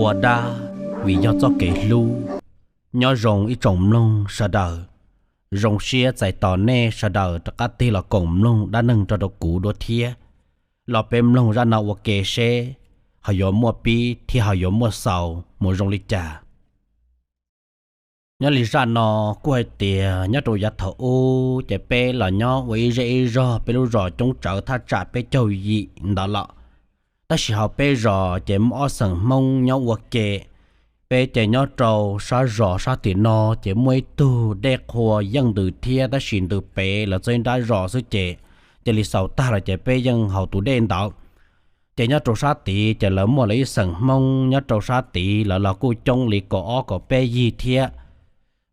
Ua dab vim yog txoj kev hlub. Nyob zoo ib tsoom mloog sawv daws, zoo siab txais tos nej sawv daws rov qab tig los koom mloog dab neeg rau rau kuv dua thiab. Los peb mloog zaj no ua ke seb ho yuav muaj pib thiab ho yuav muaj xaus mus zoo li cas. Nyob li zaj no kuj hais tias nyob rau yav thaum ub ces peb los nyob ua ib zej ib zog peb lub zos coob tsawv thaj tsam peb caug yim ntawd lawm. Tab sis hauv peb zos ces muaj ob xeem Hmoob nyob ua ke. Peb ces nyob rau sab zos sab tim no ces muaj ib tug dej qhua yeej ntws thiab tab sis ntws pem lawv txoj ib nrab zos xwb ces cia li xaus tag lawm ces peb yeej haus tus dej ntawd. Ces nyob rau sab tid ces lawv muaj lawv ib xeem Hmoob nyob rau sab tid lawv los kuj coob li kaum ob kaum peb yig thiab.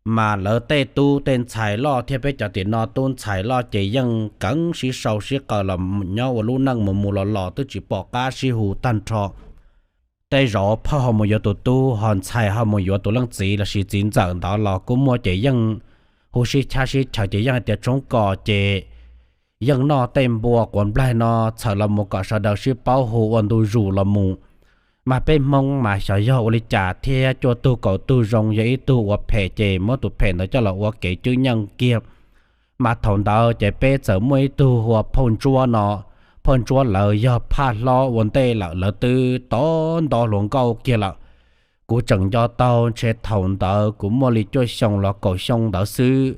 Mas lawv tej tub tej ntxhais loj thiab peb cov tim no tub ntxhais loj ces yeej keev sib sau sib qaws los nyob ua lub neej mus mus los los twb tsis pom qab sib hu tag nrho. Tej zaum phauj ho mus yuav tus tub, ho ntxhais ho mus yuav tus leej txiv lossis txiv ntxawm ntawd los kuj muaj ces yeej hu sib chab sib chaws ces yeej hais tias tshoob kos ces yeej noj tej npua quav nplaig no txhawm los mus kom sawv daws sib paub hu ua ntu zus los mus. Mas peb Hmoob mas xyov yog ua li cas thiab cuaj tug kaum tug zoo yog ib tug ua phem ces muab tus phem ntawd coj los ua kev cwb nyeej kiag. Mas thaum ntawd ces peb txawm muaj ib tug hu ua phauj Ntsuab no. Phauj Ntsuab lawv yog phaj hlob ua ntej lawm, lawv twb tau nto hluas nkauj kiag lawm. Kuv tseem nco tau ntshe thaum ntawd kuv muaj li cuaj xyoo los kaum xyoo ntawd xwb.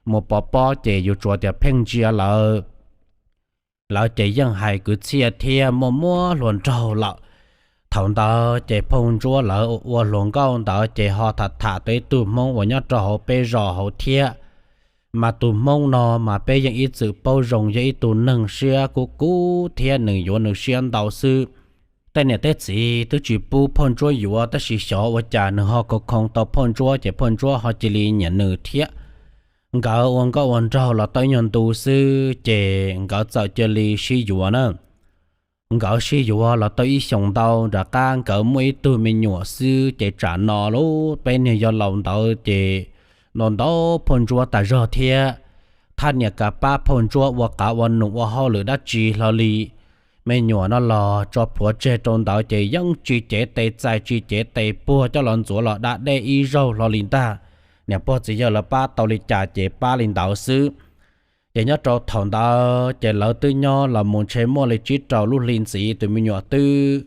Mus pov pob ces yus tsuas tias pheej ntsia lawv, lawv ces yeej hais kwv txhiaj thiab muaj muab hluas nraug lawm. Thaum ntawd ces phauj Ntsuab lawv ua hluas nkauj ntawd ces ho tham tham tau ib tug Hmoob uas nyob rau hauv peb zos hauv thiab. Mas tus Hmoob no mas peb yeej ib txwm paub zoo yog ib tug neeg siab kub kub thiab nws yuav nws siab ntau xwb. Tej niam tej txiv twb tsis pub phauj Ntsuab yuav tab sis xyov ua cas nws ho khoo khoo tau phauj Ntsuab ces phauj Ntsuab ho cia li nyiam nws thiab. Nkawd ua nkauj ua nraug los tau ib nyuag ntu xwb ces nkawd txawm cia li sib yuav na. Nkawd sib yuav los tau ib xyoos ntau rov qab nkawd muaj ib tug me nyuam xwb ces tsam no lub peb niag yawg laus ntawd ces ntau ntau phauj Ntsuab tas zog thiab. Thaj niam kav pab phauj Ntsuab ua qav ua num ua hauj lwm dab tsi hlo li. Me nyuam no los tso plhuav tseg rau ntawd ces yeej tsis cev tes txais tsis cev tes puag coj los ntxuav los da dej ib zaug hlo li ntag. Niam pog txiv yawg lawv pab tau li cas ces pab li ntawd xwb. Ces nyob rau thaum ntawd ces lawv twb nyob los mus ntshe muaj li tsib rau lub hli ntxiv tus me nyuam twb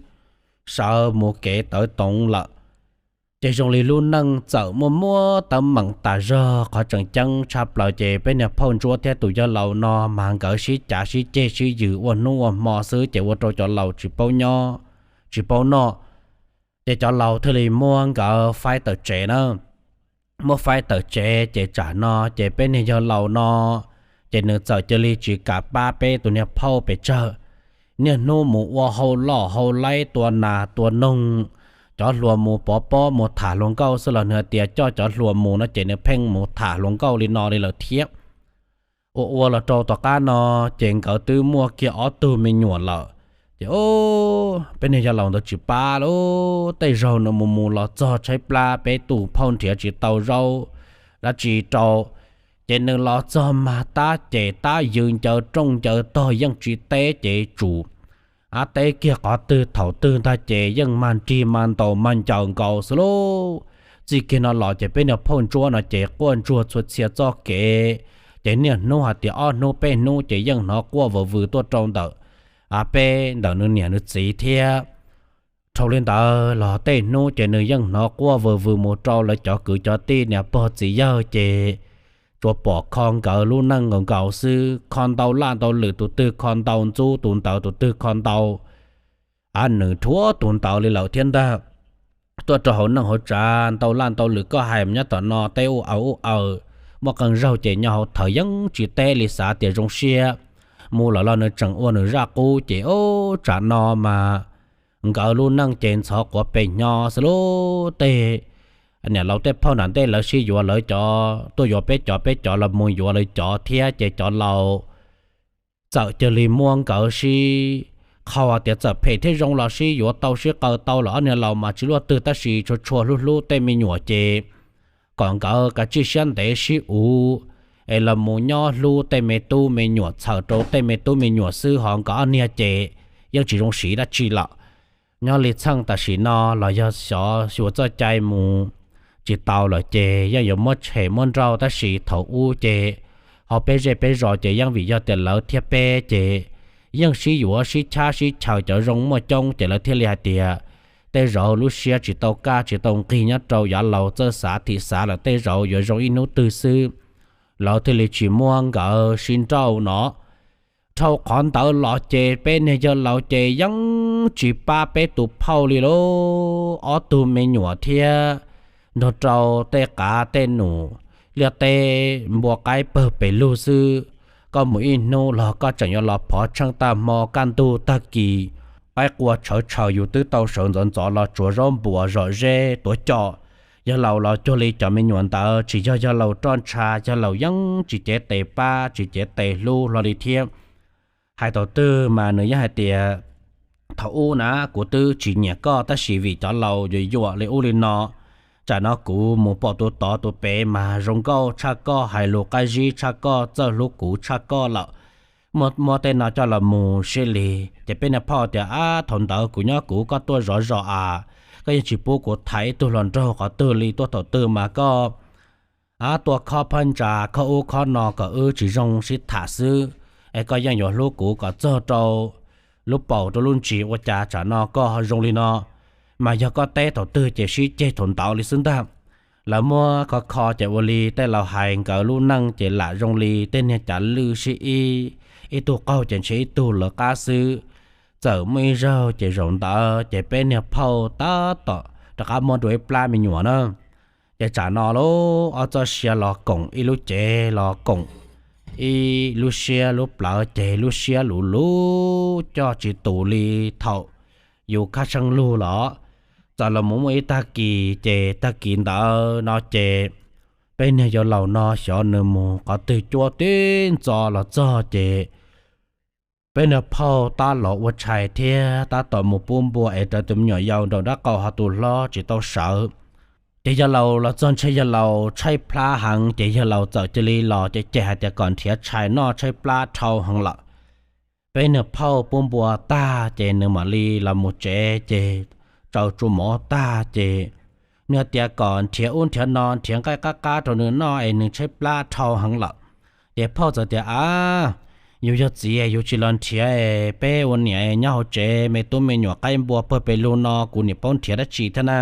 sawv mus kev tawv toov lawm. Ces zoo li lub neej txawm muaj muab teeb meem tas zog. Qhov tseem ceeb tshaj plaws ces peb niag phauj Ntsuab thiab tus yawg laus no mas nkawd sib cav sib ceg sib yws ua hnub ua hmo xwb ces ua rau cov laus tsis paub nyob tsis paub noj. Ces cov laus thiaj li muab nkawd faib tawm tsev na. Muab faib tawm tsev ces tsam no ces peb niag yawg laus no ces nws txawm cia li tsis kam pab peb tus niag phauj pes tsawg. Niaj hnub mus ua hauj loj hauj laib tua nas tua noog, cov hluas mus pov pob mus tham hluas nkauj xwb los nws hais tias coj cov hluas mus no ces nws pheej mus tham hluas nkauj li no li lawm thiab. Ua ua los rau tom qab no ces nkawd twb muaj kiag ob tug me nyuam lawm. Ces peb niag yawg laus ntawd tsis pab lawm, tej zaug nws mus mus los txog tshaib plab peb tus phauj nrhiav tsis tau zaub dab tsi rau. Ces nws los txog mas tab cem tab yws ncaws rooj ncaws tog yeej tsis teb ces tsum. Ab, teb kiag qhov twg thaum twg ntag ces yeej mag nrig mag ntaus mag ncaws nkaus xwb lauj. Txij kiag no los ces peb niag phauj Ntsuab no ces quaj ntsuag txhua txhia txoj kev. Ces niaj hnub hais tias ob hnub peb hnub ces yeej hnov quaj vwm vwm tuaj rau ntawm, a, peb ntawm nws niam nws txiv thiab. Dhau li ntawd los tej hnub ces nws yeej hnov quaj vwm vwm mus rau lawv cov kwv cov tij niam pog txiv yawg ces tsuas pom kho nkawd lub neej nkaus nkaus xwb, kho ntau laj ntau lwm, tus twg kho ntau ntxub tus ntawd, tus twg kho ntau, a, nws rhuav tus ntawd li lawm thiab ntag. Tuaj rau hauv neej hauv tsav ntau laj ntau lwm koj hais mus nyob tom no teb ub aws ub aws, muaj qee zaug ces nyob hauv thawv yeej tsis teb li, xav tias zoo siab mus lawm los nws tseem ua nws zaj qub ces ub tsam no mas nkawd lub neej ces ntxhov quav pes hnyo xwb lauj. Tej niam laus tej phauj nram ntej lawv sib yuav lawv cov, tuaj yuav peb cov, peb cov los mus yuav lawv cov thiab ces cov laus txawm cia li muab nkawd sib qhau tias txawm phem thiab zoo los sib yuav tau sib qaws tau los ob niag laus mas tsis luaj twg tab sis tshua tshua hlub hlub tej me nyuam ces kom nkawd kav tsij siab ntev sib uv es los mus nyob hlub tej me tub me nyuam txhawm rau tej me tub me nyuam xwb, ho nkawd ob niag ces yeej tsis zoo siv dab tsi lawm. nyob li txheej tam sim no los yog xyov xyuas txoj cai mus tsis tau lawm ces yeej yuav muab tshem muab nrauj, tab sis thaum ub ces hauv peb zej peb zos ces yeej vim yog tias lawv thiab peb ces yeej sib yuav sib chab sib chaws, cov zoo muaj coob ces lawv thiaj li hais tias tej zaum lub siab tsis tau kaj tsis tau nqig nyob rau yav laus txawj xav thim xav lawm tej zaum yuav zoo ib hnub twg xwb, lawv thiaj li tsis muab nkawd sib nrauj no. Dhau qhov ntawd los ces peb niag yawg laus ces yeej tsis pab peb tus phauj li lauj. Ob tug me nyuam thiab nrog rau tej qav tej num liaj teb npua qaib pawg pes lug xwb. Koj mus ib hnub los koj tseem yuav los phov tsheej tag hmo kaj ntug tag kis, qaib qua tshawv tshaws yus twb tau sawv ntxov ntxov los tsuav zaub npuas zom zeb tuav coj. Yawg laus los cuag li cov me nyuam ntawd tsis yog yawg laus roj ntsha, yawg laus yeej tsis cev tes pab tsis cev tes hlub hlo li thiab. Hais thaum twg mas nws yeej hais tias thaum ub na kuv twb tsis nyiam koj tab sis vim cov laus yuam yuam li ub li no, tsam no kuv mus pom tus tod tus pem mas zoo nkauj tshaj koj, hais lus qab zib tshaj koj, txawj hlub kuv tshaj koj lawm, muab tej no coj los mus sib lig. Ces peb niag phauj tias ab thaum ntawd kuv nyob kuv koj tuaj zov zos as, koj yeej tsis pub kuv thaiv ib tug hluas nraug qhov twg li, tuaj thaum twg mas koj ab tuaj khob phab ntsa khob ub khob no kom wb tsis zoo sib tham xwb, es koj yeej yuav hlub kuv kom txog rau lub paum rau lub ntsis, ua cas tsam no koj ho zoo li no? Mas yog koj teb thaum twg ces sib ceg thaum ntawd li xwb ntag. Lawv muab kho kho ces ua li tej laus hais nkawd lub neej ces lam zoo li tej niag cav lwj sib ib, ib tug qaug ces ntshe ib tug lawv qab xwb. Txawm muaj ib zaug ces zaum ntawd ces peb niag phauj tab tom rov qab muab dua ib plab me nyuam na. Ces tsam no lub ob txoj sia los koom ib lub cev los koom ib lub siab lub plawv ces lub siab luv luv coj tsis tus li thaum yus khab tsheej lug los. Txawm los mus muaj ib tag kis ces tag kis ntawd no ces peb niag yawg laus no xyov nws mus qhov twg cuab tib ntxo los txog ces peb niag phauj tab los ua tshais thiab tab tom mus pub npua es raws tus me nyuam yaus nraum nraub qaum ho tus hlob tsis tau sawv. Ces yawg laus los txog ntshe yawg laus tshaib plab heev ces yawg laus txawm cia li los ces cem hais tias kom nrhiav tshais noj tshaib plab dhau heev lawm. Peb niag phauj pub npua tag ces nws mam li los mus tsev ces tsaws tsuas mov tag ces nws tias kom nrhiav ub nrhiav no nrhiav nqaij qab qab rau nws noj es nws tshaib plab dhau heev lawm. Ces phauj txawm tias a, yus yog txiv yus tsis los nrhiav, peb ua niam nyob hauv tsev me tub me nyuam qaib npua pawg pes lug no kuv niam paub nrhiav dab tsi thiab na.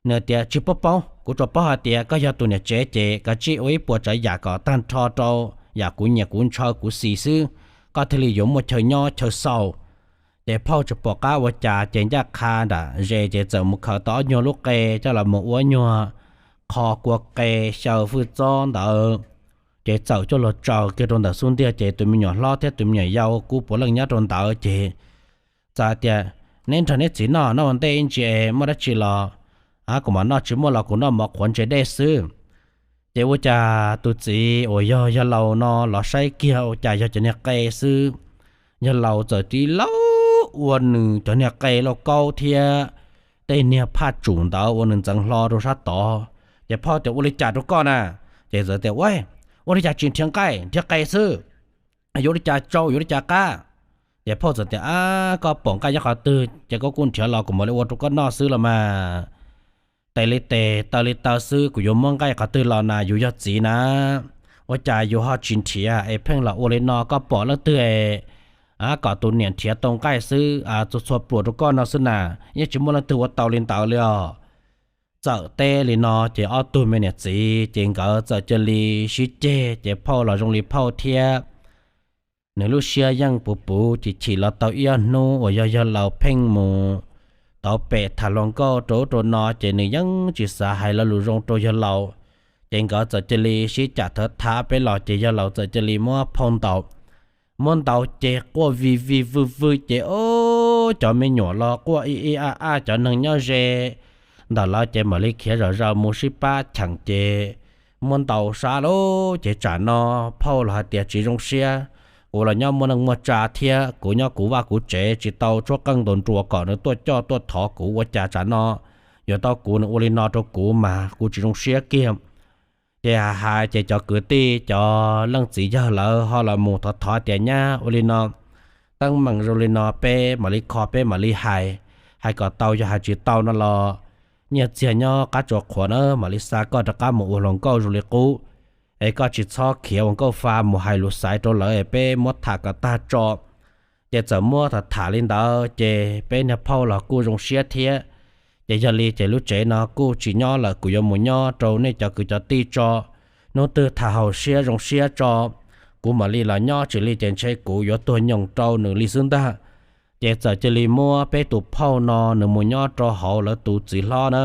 Nws tias tsis paub paub, kuv tsuas paub hais tias koj yog tus niam tsev ces kav tsij ua ib puas tsav yam kom tag nrho rau yam kuv nyiam kuv ntshaw kuv xis xwb, koj thiaj li yuav muaj chaw nyob chaw xaus. Ces phauj tsis pom qab ua cas ces ncaj qha nram ze ces txawm mus khaws tau ob nyuag lub qe coj los mus ua nyuag qho kua qe xyaw fwj txob ntawd. Ces txawm coj los tsaws kiag rau ntawm xub ntiag ces tus me nyuam hlob thiab tus me nyuam yau kuj puav leej nyob rau ntawd ces txawm tias neb nrog neb txiv noj noj ua ntej ib ntsis es muaj dab tsi los kuv mam noj, tsis muaj los kuv noj mov qhuav ntse dej xwb. Ces ua cas tus txiv uas yog yawg laus no los saib kiag ua cas yog cov niag qe xwb. Yawg laus txawm tig lauj ua nws cov niag qe lauj kaub thiab tej niag phaj tsum ntawd ua nws ntxeev hlo rau sab tod. Ces phauj tias ua li cas rau koj na? Ces txawm tias ua, ua li cas tsis nrhiav nqaij nrhiav qe xwb, yuav li cas tsau yuav li cas qab? Ces phauj txawm tias a, koj pom nqaij nyob qhov twg ces koj kuj nrhiav los kuv mam li ua rau koj noj xwb los mas. Tes li tes taw li taw xwb kuv yuav muab nqaij qhov twg los na, yus yog txiv na. Ua cas yus ho tsis nrhiav es pheej los ua li no, koj pom leej twg es kom tus niam nrhiav tau nqaij xwb, txhua txhua pluas rau koj no xwb na, yeej tsis muaj leej twg ua tau li ntawd li os. Txawm teb li no ces ob tug me niam txiv ces nkawd txawm cia li sib ceg ces phauj los zoo li phauj thiab. Nws lub siab yeej puv puv chim chim los tau ib ob hnub uas yog yawg laus pheej mus tau pem tham hluas nkauj rau ub rau no ces nws yeej tsis xav hais lo lus zoo rau yawg laus. Ces nkawd txawm cia li sib cam thawv thab peb los ces yawg laus txawm cia li muab phauj ntaus. Muab ntaus ces quaj vij vij vwj vwj ces o, cov me nyuam los quaj ib ib aj aj, cov neeg nyob ze ntawm lawv ces mam li khiav zom zaws mus sib pab cheem ces muab ntaus sab lub ces tsam no phauj los hais tias tsis zoo siab. Kuv los nyob muaj neej muaj tsa thiab kuv nyob kuv vaj kuv tsev tsis tau tshuab qeej ntaus nruas kom nws tuaj coj tuaj thov kuv, ua cas tsam no yuav tau kuv nws ua li no rau kuv mas kuv tsis zoo siab kiag. Ces hais hais ces cov kwv tij cov leej txiv yawg lawv ho los mus thov thov tias nyab ua li no, teeb meem zoo li no peb mam li kho peb mam li hais. hais kom tau, yog hais tsis tau no los nyiaj txiag nyob qab tsuas qhuav na, mam li xa koj rov qab mus ua hluas nkauj zoo li qub. Es koj tsis txhob khiav ua nkauj fa mus hais lus xaiv rau lawv es peb muab tham kom tag tso. Ces txawm muab tham tham li ntawd ces peb niag phauj los kuj zoo siab thiab. Ces yog li ces lub tsev no kuj tsis nyob lawm, kuv yuav mus nyob rau nej cov kwv cov tij tso. Hnub twg tham haum siab zoo siab tso, kuv mam li los nyob, tsis li ces ntshe kuv yuav tuag nyoos rau nws li xwb ntag. Ces txawm cia li muab peb tus phauj no nws mus nyob rau hauv lawv tus txiv hlob na,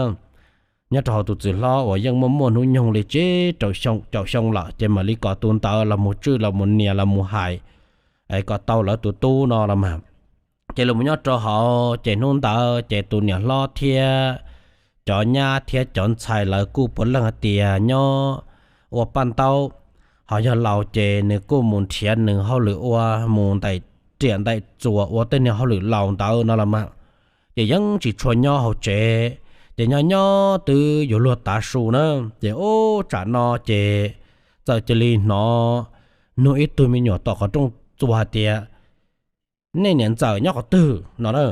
nyob rau hauv tus txiv hlob uas yeej muaj muaj hnub nyoog li tsib rau caum xyoo lawm, ces mam li kom tus ntawd los mus tswj los mus nias los mus hais kom tau lawv tus tub no los mas. Ces los mus nyob rau hauv ces hnub ntawd ces tus niam hlob thiab cov nyab thiab cov ntxhais lawv kuj puav leej hais tias nyob ua paj ntaub, ho yog laus ces nws kuj mus nrhiav nws hauj lwm ua, mus ntaim riam ntaim txuas ua tej niag hauj lwm laus ntawd no los mas. Ces yeej tsis tshua nyob hauv tsev, ces nyob nyob twb yuav luag tav su na, ces ub tsam no ces txawm cia li hnov nug ib tug me nyuam tom qhov rooj txuas hais tias, nej niam ntxawm nyob qhov twg no na.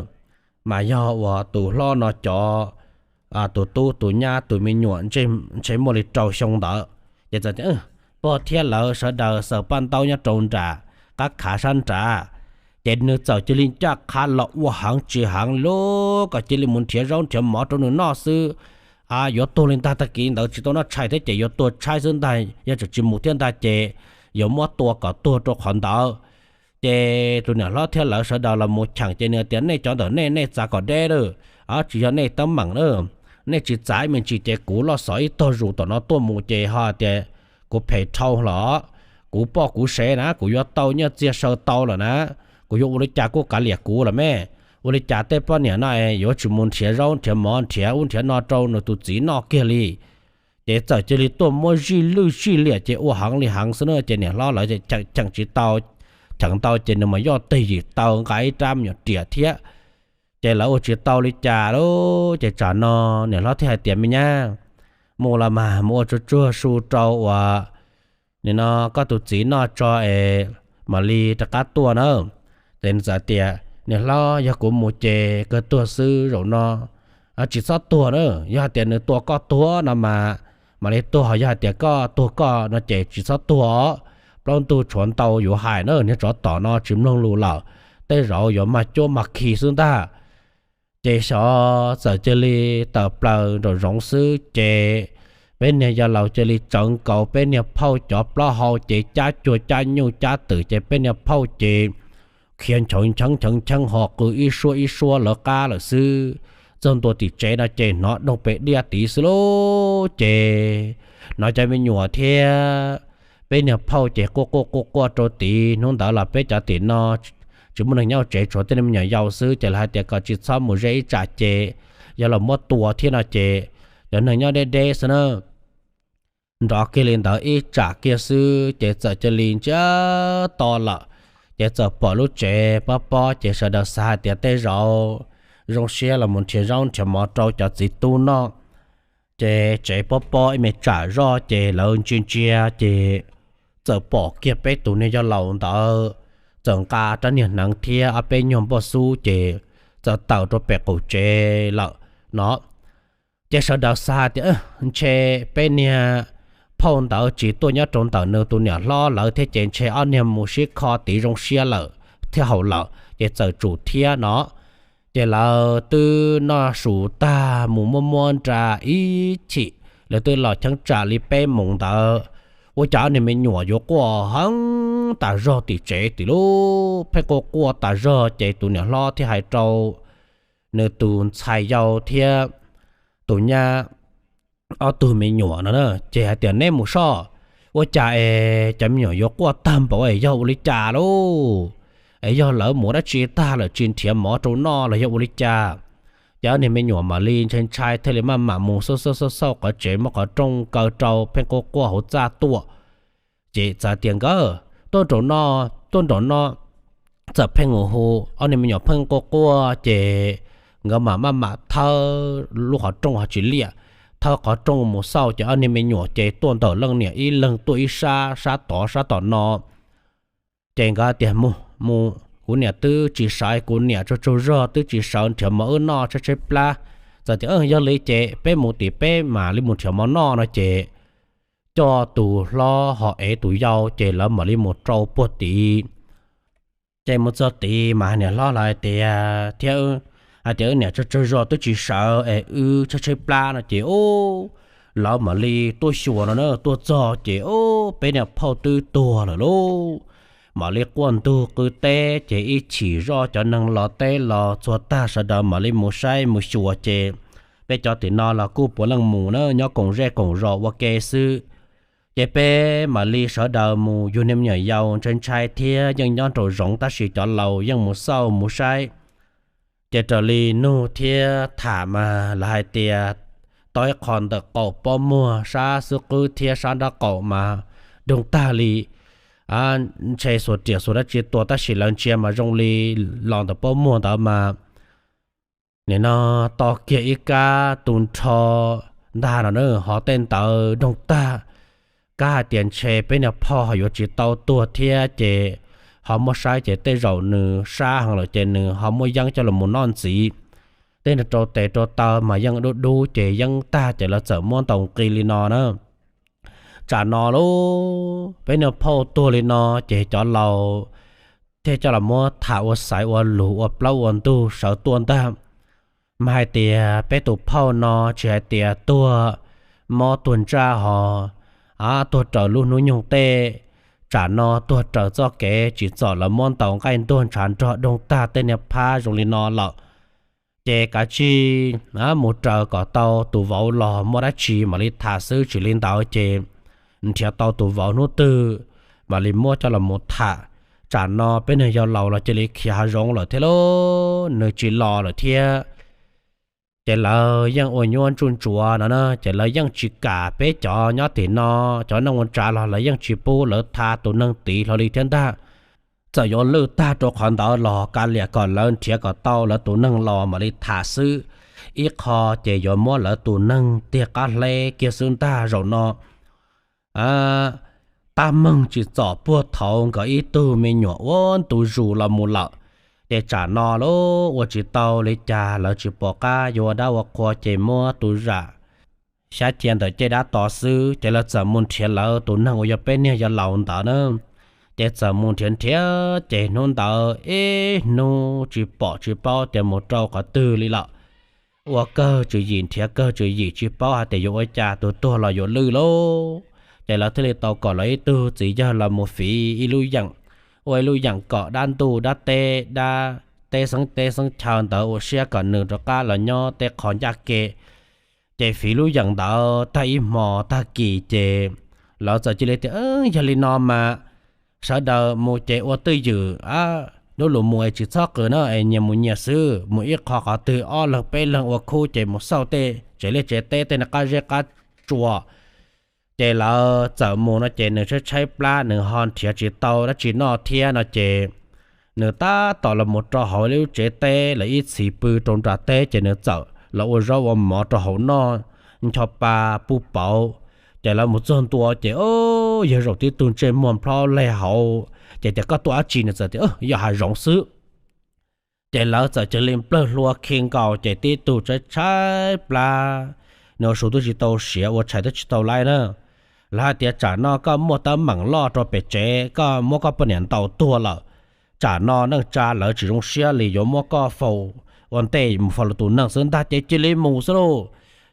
Mas yog uas tus hlob no cov, tus tub tus nyab tus me nyuam ntshe muaj li rau xyoo ntawd, ces txawm tias pog thiab lawv sawv daws xaws paj ntaub nyob rau nram qab khav sab nrad. Ces nws txawm cia li ncaj qha los ua heev tsis heev lub kom cia li mus nrhiav zaub nrhiav mov rau nws noj xwb. Yuav tuag li ntag, tag kis ntawd tsis tau noj tshais thiab ces yuav tuag tshaib xwb ntag, yog tseem tsis mus thiab ntag ces yuav muab tua kom tuag rau qhov ntawd. Ces tus niam hlob thiab lawv sawv daws los mus cheem ces nws tias, nej cov ntawm nej, nej txav kom deb lawm, tsis yog nej teeb meem na, nej tsis txav ib me ntsis ces kuv loj xov ib tog zus tom no tuaj mus ces ho tias kuv phem dhau los, kuv poj kuv sev na, kuv yuav tau nyiaj txiag saw tau lawm na, kuv yuav ua li cas kuj kav liam kuv los me. Ua li cas tej poj niam no yuav tsis mus nrhiav zaub nrhiav mov nrhiav ub nrhiav no rau nws tus txiv noj kiag li. Ces txawm cia li tuaj muab zij lwj zij liam ces ua heev li heev xwb na, ces niam hlob lawv cheem tsis tau, cheem tsis tau ces nws mas yoj teg yim taw nqa ib rab me nyuam riam thiab. Ces lawv ua tsis tau li cas lawm ces tsam no niam hlob thiaj hais tias, me nyab, mus los mas mus ua tsuag tsuag su rau uas nim no koj tus txiv noj tso es mam li rov qab tuaj na. Ces nws txawm tias, niam hlob, yog kuv mus ces kawg tuag xwb zaum no, tsis txhob tuag na. Yog hais tias nws tua koj tuag no mas mam li tuag, ho yog hais tias koj tuag koj no ces tsis txhob tuag os. Plaub ntug tshuav ntau yuav hais na, niag tsov tom no tsis mloog lus lawm, tej zaum yuav mag cuab mag khi xwb ntag. Ces xyov txawm cia li tawm plaws nraum zoov xwb ces peb niag yawg laus cia li tsawv nkaus peb niag phauj cov plaub hau ces cab cuag cab nyuj cab twm ces peb niag phauj ces khiav ncheev ncheev ncheev ncheev ho qw ib suab ib suab lawv qab lawm xwb. Txog ntua tim tsev no ces hnov doog pes diaj tid xwb lauj. Ces hnov cov me nyuam thiab peb niag phauj ces quaj quaj quaj quaj rau tid. Hnub ntawd los peb cov tim no tsis muaj neeg nyob tsev, tshuav tej me nyuam yaus xwb, ces lawv hais tias kom tsis txhob mus ze ib tsam ces yog los muab tua thiab no ces cov neeg nyob deb deb xwb na, nrov kiag li ntawd ib tsam kiag xwb ces txawm cia li ntsiag to lawm. Ces txawm pom lub tsev pob pob ces sawv daws xav hais tias tej zaum zoo siab los mus nrhiav zaub nrhiav mov rau cov txiv tub noj. Ces tsev pob pob ib me tsam zoj ces lawv ntsia ntsia ces txawm pom kiag peb tus niag yawg laus ntawd txawm nqa rab niag hneev thiab ob peb nyuag npoj xub ces txawm tawm rau pem qaum tsev lawm no. Ces sawv daws xav tias ntshe peb niag phauj ntawd tsis tuaj nyob rau ntawm nws tus niam hlob lawv thiab ces ntshe ob niag mus sib kho tid zoo siab lawm thiab haum lawm ces txawm tsum thiab no. Ces lawv twb noj su tag mus muab muab nra ib chim, lawv twb los cheeb tsam li peb moos ntawd, ua cas ob niag me nyuam yuav quaj heev tas zog tim tsev tim lub pheej quaj quaj tas zog ces tus niam hlob thiaj hais rau nws tus ntxhais yau thiab tus nyab ob tug me nyuam no ces hais tias neb mus soj, ua cas es cov me nyuam yuav quaj tag npaum es yog ua li cas lauj? Es yog lawv mus dab tsi tag lawm tsis nrhiav mov rau noj los yog ua li cas? Ces ob niag me nyuam mam li ntshai ntshai thiaj li maj mam mus xauj xauj xauj xauj qhov tsev muab qhov rooj kaw rau pheej quaj quaj hauv txaj tuaj. Ces txawm tias nkawd tuaj nraum no, tuaj nraum no, txawm pheej hu hu, ob niag me nyuam pheej quaj quaj ces nkawd mam maj mam thawb lub qhov rooj ho tsis liaj, thawb qhov rooj mus xauj ces ob niag me nyuam ces tuaj ntawm leej niam ib leeg tuaj ib sab sab tod sab tom no. Ces nkawd tias mus mus kuv niam twb tsis sawv, kuv niam tsaug tsaug zog twb tsis sawv nrhiav mov wb noj tshaib tshaib plab. Txawm tias yog li ces peb mus tim peb mam li mus nrhiav mov noj no ces coj tus hlob ho ev tus yau ces lawv mam li mus rau puag tid. Ces mus txog tid mas niam hlob lawv hais tias thiab, hais tias wb niam tsaug tsaug zog twb tsis sawv es wb tshaib tshaib plab no ces ub, lawv mam li tuaj xyuas no na, tuaj txog ces ub, peb niag phauj twb tuag lawm lauj. Mam li quaj ntug qw teb ces ib chim zoj cov neeg los teb los txhua tag sawv daws mam li mus saib mus xyuas ces peb cov tim no los kuj puav leej mus na, nyob koom zej koom zos ua ke xwb. Ces peb mam li sawv daws mus yug niag me nyuam yaus ntshai ntshai thiab yeej nyob nraum zoov tab sis cov laus yeej mus xauj mus saib. Ces raws li nug thiab tham mas lawv hais tias tau ib qho ntawm qaum pob muag sab xub qwb thiab sab nraub qaum mas doog tag li, ntshe xuas riam xuas dab tsi tua tab sis lawv ntsia mas zoo li los ntawm pob muag ntawd mas nim no to kiag ib kab tu nrho ntag no na, ho tej ntawd doog tag. Kab hais tias ntshe peb niag phauj ho yuav tsis tau tuag thiab ces ho muab saib ces tej zaum nws sab heev lawm ces nws ho muab yeeb coj los mus noj ntxiv. Tej nws rau tes rau taw mas yeej dub dub ces yeeb tag ces lawv txawm muab ntaus nqi li no na. Tsam no lauj, peb niag phauj tuag li no ces cov laus thiaj coj los muab tham ua xaiv ua lus ua plaub ua ntug sawv tuaj ntag. Mas hais tias peb tus phauj no tsis hais tias tuag mob tuag ntsaj ho tuag raws lub hnub nyoog tej, tsam no tuag raws txoj kev tsim txom lawv muab ntaus nqaij ntuag ntshav nrog doog tag tej niag phab zoo li no lawm. Ces kav tsij mus raws kom tau tus vauv los muaj dab tsi mam li tham xwb, tsis li ntawd ces nrhiav tau tus vauv hnub twg mam li muab coj los mus tham. Tsam no peb niag yau laus los cia li khiav hav zoov lawm thiab lauj, nws tsis los lawm thiab. Ces lawv yeej ua nyuaj ntsuj ntsuav no na, ces lawv yeej tsis kam peb cov nyob tim no, cov neej ua tsav los lawv yeej tsis pub lawv thav tus neeg tid hlo li thiab ntag. Txawm yuav lwj tag rau qhov ntawd los kav liam kom lawv nrhiav kom tau lawv tus neeg los mam li tham xwb. Ib qho ces yuav muab lawv tus neeg tiag qab hleb kiag xwb ntag zaum no. Tab meeg tsim txom puag thaum nkawd ib tug me nyuam ua ntu zus los mus lawm. Ces tsam no lauj, ua tsis tau li cas, lawv tsis pom qab yuav ua dab ua qhua ces muab tus zam xyab cia ntawm cej dab tod xwb. Ces lawv txawm mus nrhiav lawv tus neeg uas yog peb niag yau laus ntawd na. Ces txawm mus nrhiav nrhiav ces hnub ntawd ib hnub tsis pom tsis paub ces mus rau qhov twg li lawm. Ua kawg tswv yim nrhiav kawg tswv yim tsis paub hais tias yuav ua cas, tus tuag los yuav lwj lauj. Ces lawv thiaj li tau kom lawv ib tug txiv yawg los mus fiv ib lub yeem, ua ib lub yeem kom dab ntuj dab teb, dab teb xeeb teb xeeb chaw ntawd ua siab kom nws rov qab los nyob tej qhov ncaj ke. Ces fiv lub yeem ntawd tag ib hmo tag kis ces lawv txawm cia li tias, yog li no mas sawv daws mus ces ua twj ywm, lub lus mus es tsis txhob qw na, es nyias mus nyias xwb, mus ib qho qhov twg ob leeg peb leeg ua khub ces mus xauj tej tsev liaj tsev teb tej no qab zeb qab tsua. Ces lawv txawm mus no ces nws tshaib tshaib plab, nws ho nrhiav tsis tau dab tsi noj thiab no ces nws tab tom los mus rau hauv lub tsev teb lawv ib txhis pw rau nram teb ces nws txawm los ua zaub ua mov rau hauv noj, ncho pa puj pauv. Ces lawv mus txog ntua ces yog zaum tib tug ntsej muag nplob leg hauv, ces tias koj tuaj dab tsi, nws txawm tias yog hav zoov xwb. Ces lawv txawm cia li nplawg hlua khi nkaus ces tib tug tshaib tshaib plab, nws ua su twb tsis tau siav, ua tshais twb tsis tau laib na. Lawv hais tias tsam no koj muaj teeb meem loj rau pem tsev, koj muab koj poj niam ntaus tuag lawm. Tsam no neej tsa lawv tsis zoo siab li yuav muab koj faus ua ntej mus faus lawv tus neeg xwb ntag, ces cia li mus xwb lauj.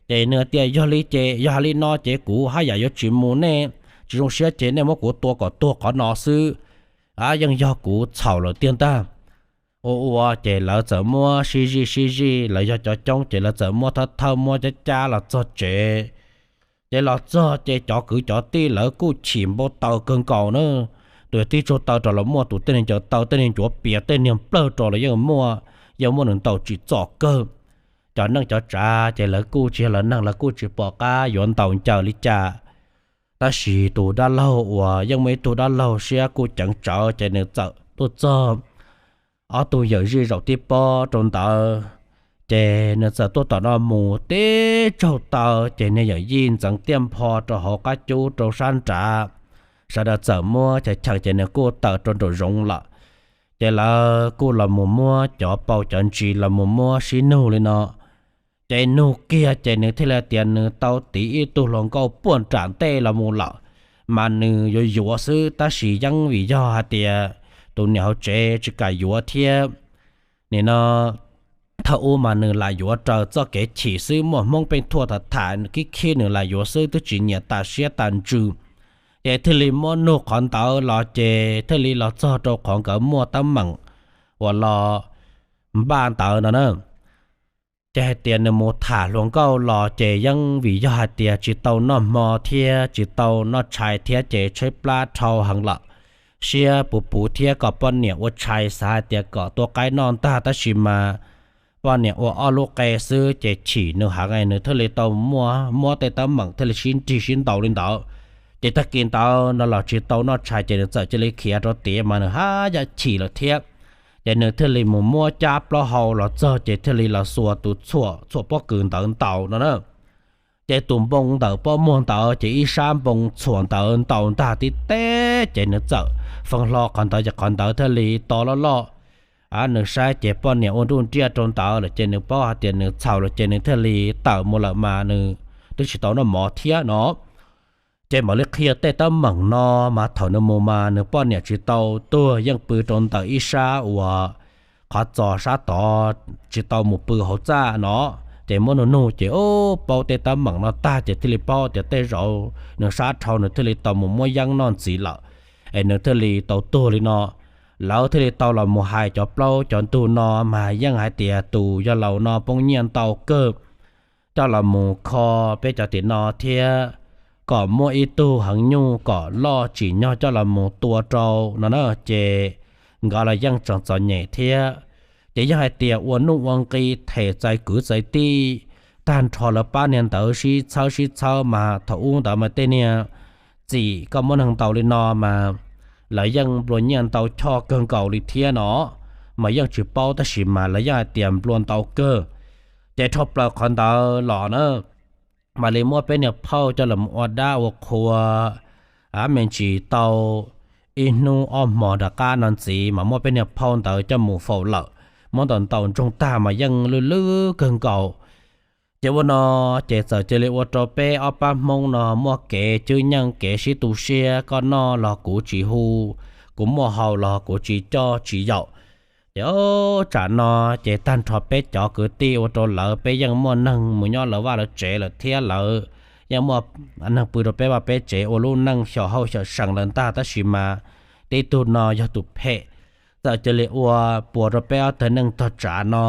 Ces nws tias yog li ces, yog li no ces kuv haj yam yuav tsis mus, nej tsis zoo siab ces nej muab kuv tua kom tuag qhov no xwb, yeej yog kuv txhaum lawm tiag ntag. Ua ua ces lawv txawm muab sib zij sib zij, lawv yog cov coob ces lawv txawm muab thawb thawb muab cab cab los txog tsev. Ces los txog ces cov kwv cov tij lawv kuj chim npau taws kawg nkaus na. Tus tib tsuag taw rau los muaj tus tej niag ncaws taw, tej niag ncuav pias, tej niag nplawg rau los yeej muaj, yeej muab nws ntaus tsim txom kawg. Cov neej cov tsav ces lawv kuj tsis yog lawv neeg, lawv kuj tsis pom qab yuav ntaus ncaws li cas. Tab sis tus dab laug uas yeej muaj ib tug dab laug siab kuj ceev tsawv ces nws txawm tuaj txog ob tug yawm zij zaum tib pob rau ntawd. Ces nws txawm tuaj tom no mus tib tsaug taw ces niag yawm yij ntxeev tiaj npho rau hauv qab cub rau sab nrad, sawv daws txawm muab cheem cheem ces nws kuj tawm rau nraum zoov lawm. Ces lawv kuj los mus muab cov paus cov ntsis los mus muab sib nug li no. Ces nug kiag ces nws thiaj li tias nws tau tiv ib tug hluas nkauj puag nram ntej los mus lawm, mas nws yuav yuav xwb tab sis yeej vim yog hais tias tus niam hauv tsev tsis kam yuav thiab. Nim no thaum ub mas nws lam yuav raws txoj kev chim xwb, muaj Hmoob pheej thuam tham tham khib khib nws lam yuav xwb, twb tsis nyiam tas siab tas ntsws. Ces thiaj li muab nug qhov ntawd los ces thiaj li los txog rau qhov nkawd muaj teeb meem uas los npaj ntawd no na. Ces hais tias nws mus tham hluas nkauj los ces yeej vim yog hais tias tsis tau noj hmo thiab tsis tau noj tshais thiab ces tshaib plab dhau heev lawm, siab puv puv thiab kom poj niam ua tshais xav hais tias kom tua qaib noj ntag tab sis mas poj niam ua ob lub qe xwb ces chim nws heev, nws thiaj li tau muab muab tej teeb meem thiaj li sib nrig sib ntaus li ntawd. Ces tag kis ntawd no los tsis tau noj tshais ces nws txawm cia li khiav rau tiav mas nws haj yam chim lawm thiab. Ces nws thiaj li mus muab cab plaub hau los txog ces thiaj li los xuas tus txhuam txhuam pob kws ntawd ntaus no na. Ces tus npoo ntawm pob muag ntawd ces ib sab npoo txhuam ntawd ntaus ntag tib teb ces nws txawm fee hlo qhov ntawd ces qhov ntawd thiaj li to loj loj. Nws saib ces poj niam ua nruj nriaj rau ntawd lawm ces nws paub hais tias nws txhaum lawm ces nws thiaj li tawm mus lawm mas nws twb tsis tau noj mov thiab no. Ces mam li qhia tej teeb meem no mas thaum nws mus mas nws poj niam tsis tau tuag, yeej pw rau ntawm ib sab uas qhov txos sab tod tsis tau mus pw hauv txaj no. Ces muab nug nug ces paub tej teeb meem no tag ces thiaj li paub tias tej zaum nws sab dhau nws thiaj li tau mus muab yeeb noj ntxiv lawm, es nws thiaj li tau tuag li no. Lawv thiaj li tau los mus hais cov plaub cov ntug no mas yeej hais tias tus yawg laus no poob nyiaj ntau kawg coj los mus kho peb cov tim no thiab kom muaj ib tug heev nyuj kom loj tsim nyog coj los mus tua rau no na. Ces nkawd los yeej tseem txom nyem thiab. Ces yog hais tias ua nuj ua nqi them txais kwv txais tij tag nrho lawv pab niag ntawd sib txhawb sib txhawb mas thaum ub ntawd mas tej niag txim koj muab neeg ntaus li no mas lawv yeej nplua nyiaj ntau choj kawg nkaus li thiab no. Mas yeej tsis paub tab sis mas lawv yeej hais tias nplua ntau kawg. Ces dhau plaws qhov ntawd los na mam li muab peb niag phauj coj los ua dab ua qhua me ntsis tau ib hnub ob hmos rov qab no ntxiv mas muab peb niag phauj ntawd coj mus faus lawm. Muab ntaus ntaus ntsoog tag mas yeej lwj lwj kawg nkaus. Ces ua no ces txawm cia li ua rau peb ob pab Hmoob no muaj kev cwb nyeej kev sib tu siab, koj noj los kuv tsis hu, kuv muaj haus los kuv tsis coj tsis yaum. Ces tsam no ces tag nrho peb cov kwv tij ua rau lawv peb yeej muaj neeg mus nyob lawv vaj lawv tsev lawm thiab lawv yeej muaj neeg pw rau peb vaj peb tsev ua lub neej xyaum hauj xyaum sees lawm ntag tab sis mas tib tug no yog tus phem txawm cia li ua puas rau peb ob tug neej tog tsav no.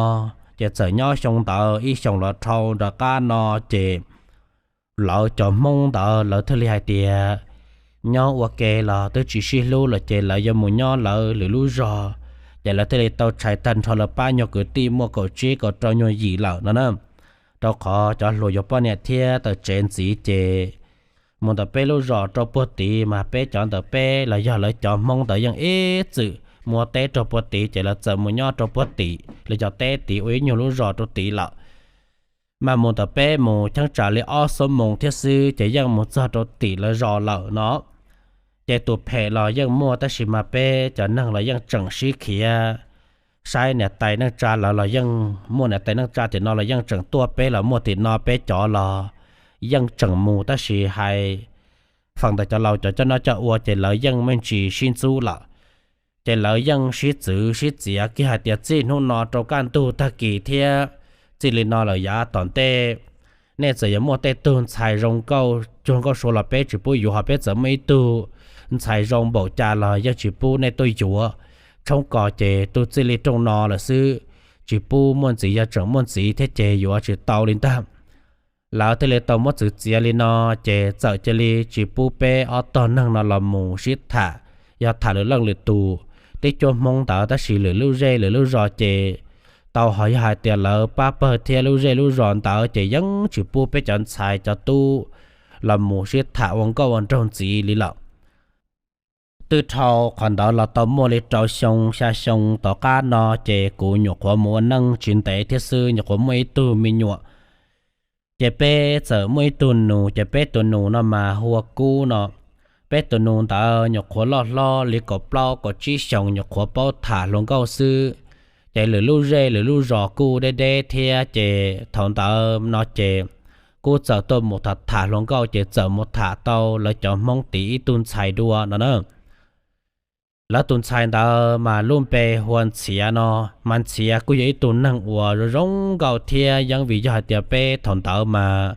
Ces txawm nyob xyoo ntawd ib xyoos los dhau rov qab no ces lawv cov Hmoob ntawd lawv thiaj li hais tias nyob ua ke los twb tsis sib hlub lawm ces lawv yuav mus nyob lawv lwm lub zos. Ces lawv thiaj li tau tshais tag nrho lawv pab nyuag kwv tij muaj kaum tsib kaum rau nyuag yim lawm no na, rau qhov cov hluas yuav poj niam thiab tawm tsev ntxiv ces mus ntawm peb lub zos rau puag tid mas peb cov ntawm peb los yog lawv cov Hmoob ntawd yeej ib txwm muaj teb rau puag tid ces lawv txawm mus nyob rau puag tim lawv cov teb tid ua ib nyuag lub zos rau tid lawm. Mas mus ntawm peb mus cheeb tsam li ob xuab moos thiab xwb ces yeej mus txog rau tim lawv zos lawm no. Ces tus phem los yeej muaj tab sis mas peb cov neeg los yeej tseem sib khiav. Saib niam tais neej tsa lawv los yeej muaj niam tais neej tsa tim no los yeej tseem tuaj peb los muaj tim no, peb cov los yeej tseem mus tab sis hais feem ntawm cov laus cov coj noj coj ua ces lawv yeej me ntsis sib ntxub lawm. Ces lawv yeej sib txwv sib txiav kiag hais tias txij hnub no rau kaj ntug tag kis thiab txij li no lawm yav tom ntej nej txawm yuav muaj tej tug ntxhais zoo nkauj cuag nkauj sua los peb tsis pub yuav, ho peb txawm muaj ib tug ntxhais zoo npaum cas los yeej tsis pub nej tuaj yuav. Tshoob kos ces tug txij li rooj no lawm xwb, tsis pub muaj ntxiv, yog tseem muaj ntxiv thiab ces yuav tsis tau li ntag. Lawv thiaj li tau muab txwv txiav li no, ces txawm cia li tsis pub peb ob tog neeg no los mus sib tham, yog tham lwm leej lwm tus. Tib cuab Hmoob ntawd tab sis lwm lub zej lwm lub zos ces tau, ho yog hais tias lawv pab pawg thiab lub zej lub zos ntawd ces yeej tsis pub peb cov ntxhais cov tub los mus sib tham ua nkauj ua nraug ntxiv li lawm. Twb dhau qhov ntawd los tau muaj li rau xyoo xya xyoo tom qab no ces kuv nyuam qhuav mus ua neej tsis ntev thiab xwb, nyuam qhuav muaj ib tug me nyuam. Ces peb txawm muaj ib tug nus, ces peb tus nus no mas hu ua Kub no. peb tus nus ntawd nyuam qhuav loj hlob li kaum plaub kaum tsib xyoos nyuam qhuav paub tham hluas nkauj xwb. Ces lwm lub zej lwm lub zos kuj deb deb thiab ces thaum ntawd no ces kuj txawm tuaj mus tham tham hluas nkauj ces txawm mus tham tau lawv cov Hmoob tid ib tug ntxhais dua no na. Lawv tus ntxhais ntawd mas lub npe hu ua Ntxhiav no, mas Ntxhiav kuj yog ib tug neeg uas zoo zoo nkauj thiab yeej vim yog hais tias peb thaum ntawd mas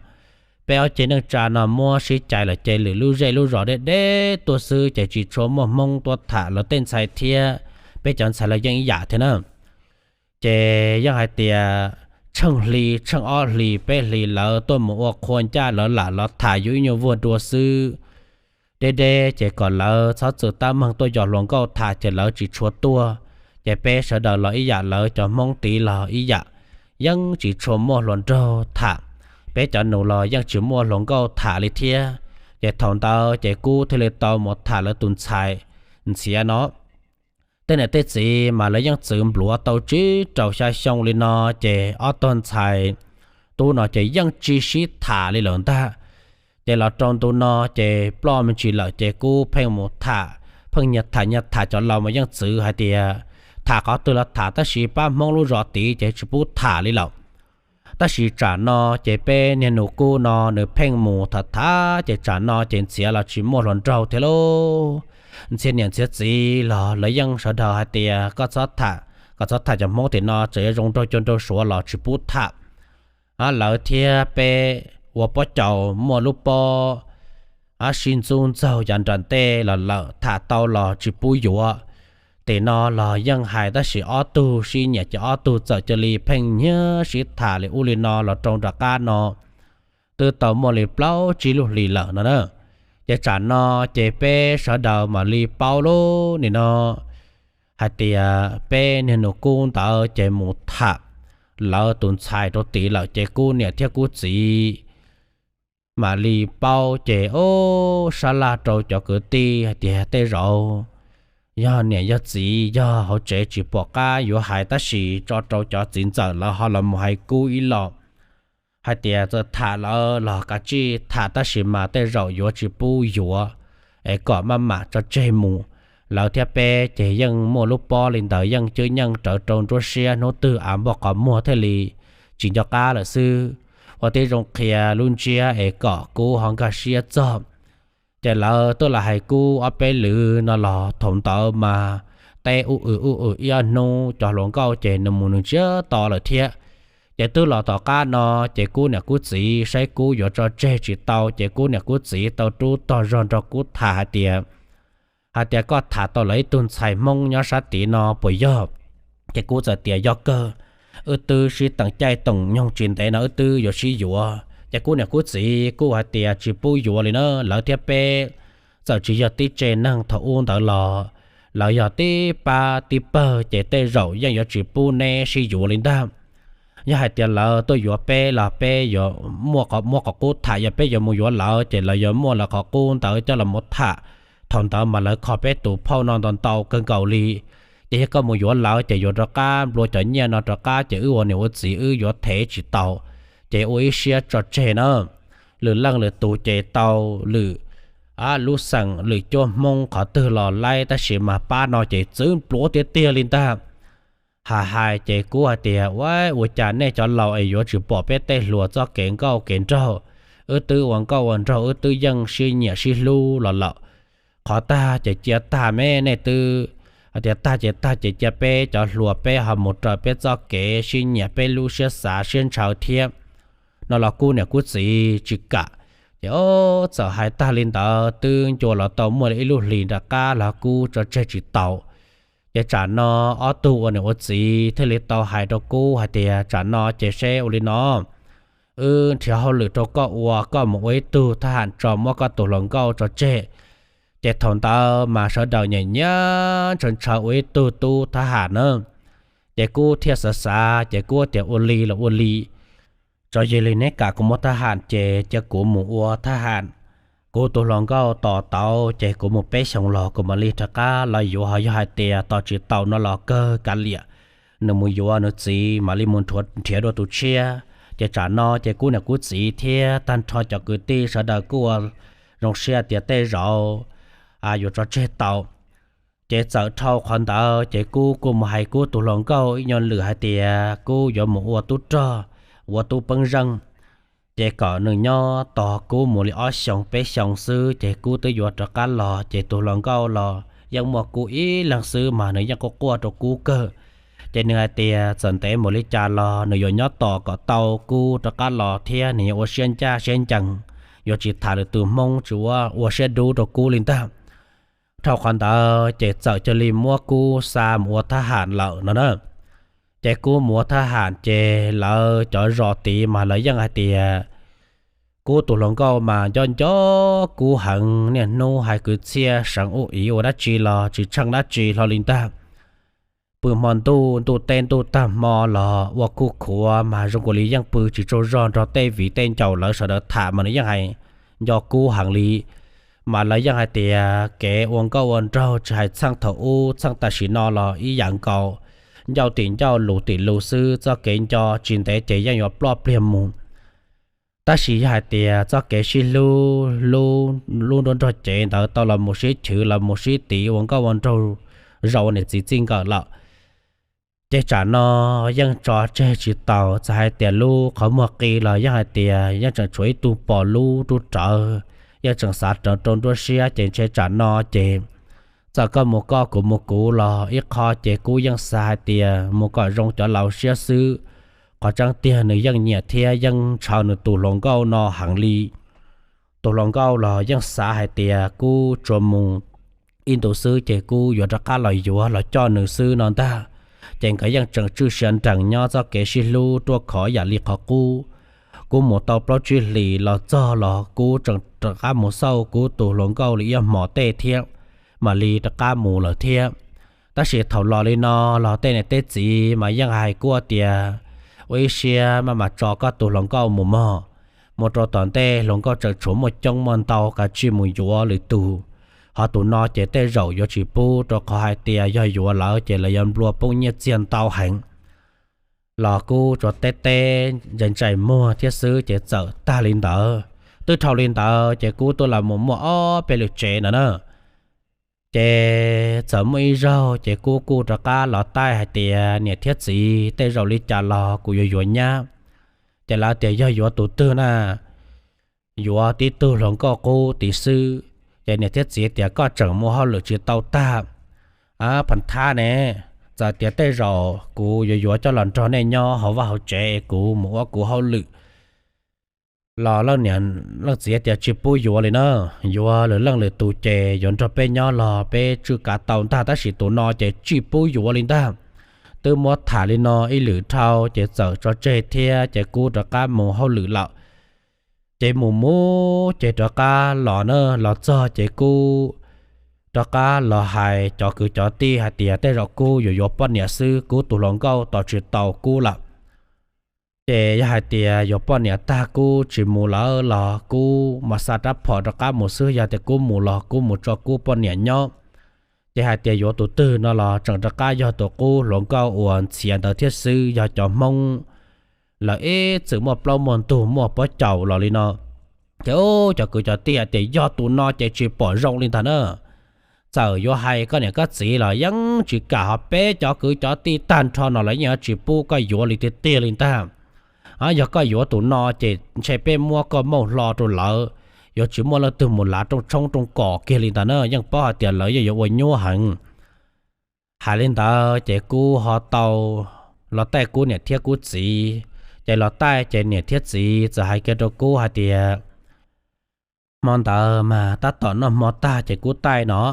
peb ob ceg neej tsa no muab sib cais lawm ces lwm lub zej lub zos deb deb tuaj xwb ces tsis tshua muaj Hmoob tuaj tham lawv tej ntxhais thiab, peb cov ntxhais los yeej ib yam thiab na. Ces yeej hais tias tsheej hli tsheej ob hlis peb hlis lawv tuaj mus ua qhua ncaj lawv lam los tham yus ib nyuag vuag dua xwb. Deb deb ces kom lawv txhob txwm tab meeg tuaj yos hluas nkauj tham ces lawv tsis tshua tuaj. Ces peb sawv daws los ib yam lawv cov Hmoob tid los ib yam, yeej tsis tshua muaj hluas nraug tham. Peb cov nus los yeej tsis muaj hluas nkauj tham li thiab. Ces thaum ntawd ces kuj thiaj li tau mus tham lawv tus ntxhais Ntxhiav no. Tej niam tej txiv mas lawv yeej txwv npluav tau tsib rau xya xyoo li no, ces ob tug ntxhais tub no ces yeej tsis sib tham li lawm ntag. Ces los rau ntu no ces ploj me ntsis lawm ces kuj pheej mus tham, pheej nyias tham nyias tham, cov laus mas yeej txwv hais tias tham qhov twg los tham tab sis pab Hmoob lub zos tid ces tsis pub tham li lawm. Tab sis tsam no ces peb niag nus kuj no nws pheej mus tham tham ces tsam no ces Ntxhiav los tsis muaj hluas nraug thiab lauj. Ntxhiav niam Ntxhiav txiv los lawv yeej sawv daws hais tias koj txhob tham, koj txhob tham cov Hmoob tim no, txawm yuav zoo nraug cuag nraug Suav los tsis pub tham. Lawv thiab peb ua pob caus muaj lub pob sib ntxub ntxaug yav nram ntej los lawm, tham tau los tsis pub yuav. Tim no los yeej hais tab sis ob tug sib nyiam ces ob tug txawm cia li pheej nyiag sib tham li ub li no los rau nram qab no twb tau muaj li plaub tsib lub hlis lawm no na. Ces tsam no ces peb sawv daws mam li paub lub nim no hais tias peb niag nus kuj ntawd ces mus tham lawv tus ntxhais rau tid lawm ces kuj niam thiab kuj txiv mam li paub ces ub sab laj rau cov kwv tij hais tias tej zaum yog niam yog txiv yog hauv tsev tsis pom qab yuav hais tab sis tso rau cov txiv ntxawm lawv ho los mus hais kuj ib los hais tias txawm tham lawv los kav tsij tham tab sis mas tej zaum yuav tsis pub yuav es kom maj mam tso tseg mus. Lawv thiab peb ces yeej muaj lub pob li ntawd yeej cwj nyeej rawv rau nruab siab, hnub twg av npog qhov muag thiaj li tsis nco qab lawm xwb. Ua tib zoo qhia lub ntsiab es kom kuj ho nkag siab txog. Ces lawv twb los hais kuj ob peb lwm no los thaum ntawd mas teb ub ws ub ws ib ob hnub cov hluas nkauj ces nws mus nws ntsiag to lawm thiab. Ces twb los tom qab no ces kuj niam kuj txiv saib kuj yuav tso tseg tsis tau ces kuj niam kuj txiv tau rub tog zog nrog kuj tham hais tias, hais tias koj tham tau lawv ib tug ntxhais Hmoob nyob sab tid no puas yog? Ces kuj txawm tias yog kawg, wb twb sib teem caij teem nyoog tsis ntev no wb twb yuav sib yuav. Ces kuj niam kuj txiv kuj hais tias tsis pub yuav li na, lawv thiab peb txawm tsis yog tib tse neeg thaum ub ntawd los lawv yog tib pab tib pawg ces tej zaum yeej yuav tsis pub neb sib yuav li ntag. Yog hais tias lawv tuaj yuav peb los peb yuav muaj qhov, muab qhov qub tham, yog peb yuav mus yuav lawv ces lawv yuav muaj lawv qhov qub ntawd coj los mus tham. Thaum ntawd mas lawv kho peb tus phauj no ntau ntau kawg nkaus li. Ces yog koj mus yuav lawv ces yuav rov qab nplua cov nyiaj no rov qab ces wb ua niam ua txiv wb yuav thev tsis tau. Ces ua ib siab tso tseg na. Lwm leej lwm tus ces tau lwm lub xeem lwm cuab Hmoob qhov twg los laib tab sis mas pab no ces txwv npluav tiag tiag li ntag. Hais hais ces kuj hais tias ua, ua cas nej cov laus es yuav tsis pom peb tej hluas txoj kev nkauj kev nraug? Wb twb ua nkauj ua nraug wb twb yeej sib nyiam sib hlub los lawm. Qhov tag ces cia tag me, nej twb hais tias tag ces tag ces cia peb cov hluas peb ho mus raws peb txoj kev sib nyiam peb lub siab xav siab ntshaw thiab no los kuj niam kuj txiv tsis kam. Ces ob txawm hais tag li ntawd twb ncua los tau muaj li ib lub hlis nram qab los kuj tso tseg tsis tau. Ces tsam no ob tug ua niam ua txiv thiaj li tau hais rau kuj hais tias tsam no ces seb ua li no, wb nrhiav hauj lwm rau koj ua, koj mus ua ib tug thab ham tso muab koj tus hluas nkauj tso tseg. Ces thaum ntawd mas sawv daws nyiam nyiam ntshaw ntshaw ua ib tug tub thab ham na. Ces kuj thiaj xav xav ces kuj tias ua li los ua li, tso yog li neb kam kuv muab thab ham ces cia kuv mus ua thab ham. Kuv tus hluas nkauj tos tau ces kuv mus peb xyoos los kuv mam li rov qab los yuav, ho yog hais tias tos tsis tau no los kawg kav liam, nws mus yuav nws txiv mam li mus nrhiav dua tus tshiab. Ces tsam no ces kuj niam kuj txiv thiab tag nrho cov kwv tij sawv daws kuj ua zoo siab tias tej zaum yuav tso tseg tau. Ces txawm dhau qhov ntawd ces Kub kuj mus hais Kub tus hluas nkauj ib nyuag lwm hais tias Kub yuav mus ua tub rog, ua tub peeb zeej, ces kom nws nyob tos Kub mus li ob xyoos peb xyoos xwb ces Kub twb yuav rov qab los. Ces tus hluas nkauj los yeej muaj Kub ib leeg xwb mas nws yeej quaj quaj rau Kub kawg. Ces nws hais tias txawm ntev mus li cas los nws yuav nyob tos kom tau Kub rov qab los thiab nws yuav ua siab ncaj siab ncees, yuav tsis tham lwm tus hmoob, tsis ua, ua siab dub rau Kub li ntag. Dhau qhov ntawd ces txawm cia li muab Kub xa mus ua thab ham lawm no na. Ces Kub mus ua thab ham ces lawv cov zos tid mas lawv yeej hais tias Kub tus hluas nkauj mas nco nco Kub heev, niaj hnub hais kwv txhiaj seev ub ib ua dab tsi los tsis tsheej dab tsi hlo li ntag. Pw hmo ntuj, ntuj teb ntuj tag hmo los ua khuj khuav mas zoo nkaus li yeej pw tsis tsaug zog nrog tej viv tej ncaus lawv sawv daws tham mas nws yeej hais nco Kub heev li. Mas lawv yeej hais tias kev ua nkauj ua nraug tsis hais txheej thaum ub txheej tam sim no los ib yam nkaus, ncauj tim ncauj lus tim lus xwb, txoj kev nco tsis ntev ces yeej yuav ploj pliag mus. Tab sis yog hais tias txoj kev sib hlub, lub nruab nrog cev ntawd tau los mus sib chwv los mus sib tiv ua nkauj ua nraug zoo niam txiv txij nkawm lawm, ces tsam no yeej tso tseg tsis tau. Txawm hais tias lub qhov muag qi los yeej hais tias yeej tseem tshuav ib tug pos lub rub rawv, yeej tseem xav rawv rau nruab siab. Ces ntshe tsam no ces txawm koj mus koj kuv mus kuv los ib qho ces Kub yeej xav hais tias mus kom zoo cov laus siab xwb. Qhov tseeb tiag nws yeej nyiam thiab yeej ntshaw nws tus hluas nkauj no heev li. Tus hluas nkauj los yeej xav hais tias Kub tsuas mus ib ntus xwb ces Kub yuav rov qab los yuav los coj nws xwb no ntag. Ces nkawd yeej tseem tswj sia nrees nyob txoj kev sib hlub ruaj khov yam li qhov qub. Kub mus tau plaub tsib hlis los txog los Kub tseem rov qab mus xauj Kub tus hluas nkauj li ib hmos tej thiab, mam li rov qab mus lawm thiab. Tab sis thaum los li no los tej niam tej txiv mas yeej hais Kub tias ua ib siab maj mam tso koj tus hluas nkauj mus mog, mus rau tom ntej hluas nkauj tseem tshuav muaj coob muaj ntau, kav tsij mus yuav lwm tus. Ho tus no ces tej zaum yuav tsis pub rau qhov hais tias yog yuav lawm ces lawv yuav nplua poob nyiaj txiag ntau heev. Los Kub tsuas teb teb ntsais ntsais muag thiab xwb ces txawm tag li ntawd. Twb dhau li ntawd ces Kub twb los mus muaj ob peb lwm tsev no na. Ces txawm muaj ib zaug ces Kub kuj rov qab los taij hais tias niam thiab txiv, tej zaum li cas los kuv yuav yuav nyab. Ces lawv tias yog yuav tus twg na, yuav tib tug hluas nkauj qub tid xwb. Ces niam thiab txiv tias koj tseem mus hauj lwm tsis tau tag, pha thab ne, txawm tias tej zaum kuv yuav yuav coj los nrog nej nyob hauv vaj hauv tsev es kuv mus ua kuv hauj lwm. Los leej niam leej txiv tias tsis pub yuav li na, yuav lwm leej lwm tus ces yuav nrog peb nyob los peb tswj kav tau ntag, tab sis tus no ces tsis pub yuav li ntag. Twb muab tham li no ib lwm dhau ces txawm tso tseg thiab ces Kub rov qab mus hauj lwm lawm. Ces mus mus ces rov qab los na, los txog ces Kub rov qab los hais cov kwv cov tij hais tias tej zaum Kub yuav yuav poj niam xwb, Kub tus hluas nkauj tos tsis tau Kub lawm. Ces yog hais tias yuav poj niam tag Kub tsis mus lawm los Kub mas xa rab phom rov qab mus xwb, yog tias Kub mus los Kub mus tso Kub poj niam nyob. Ces hais tias yuav tus twg no los tseem rov qab yog tus qub hluas nkauj uas ntxhiav ntawd thiab xwb, yog cov Hmoob lawv ib txwm muaj plaub muaj ntug muaj pob caus los li no. Ces cov kwv cov tij hais tias yog tus no ces tsis pom zoo li ntag na. Txawm yuav hais koj niam koj txiv los yeej tsis kam, ho peb cov kwv cov tij tag nrho no los yeej yuav tsis pub koj yuav li tiag tiag li ntag. Yog koj yuav tus no ces ntshe peb muab koj mooj hlo rau lawv, yuav tsis muaj leej twg mus lav rooj tshoob rooj kos kiag li ntag na, yeej paub hais tias lawv yeej yuav ua nyuaj heev. Hais li ntawd ces Kub ho tau los taij Kub niam thiab Kub txiv. Ces los taij ces niam thiab txiv txawm hais kiag rau Kub hais tias, hmo ntawd mas tab tom noj hmo tag ces Kub taij no.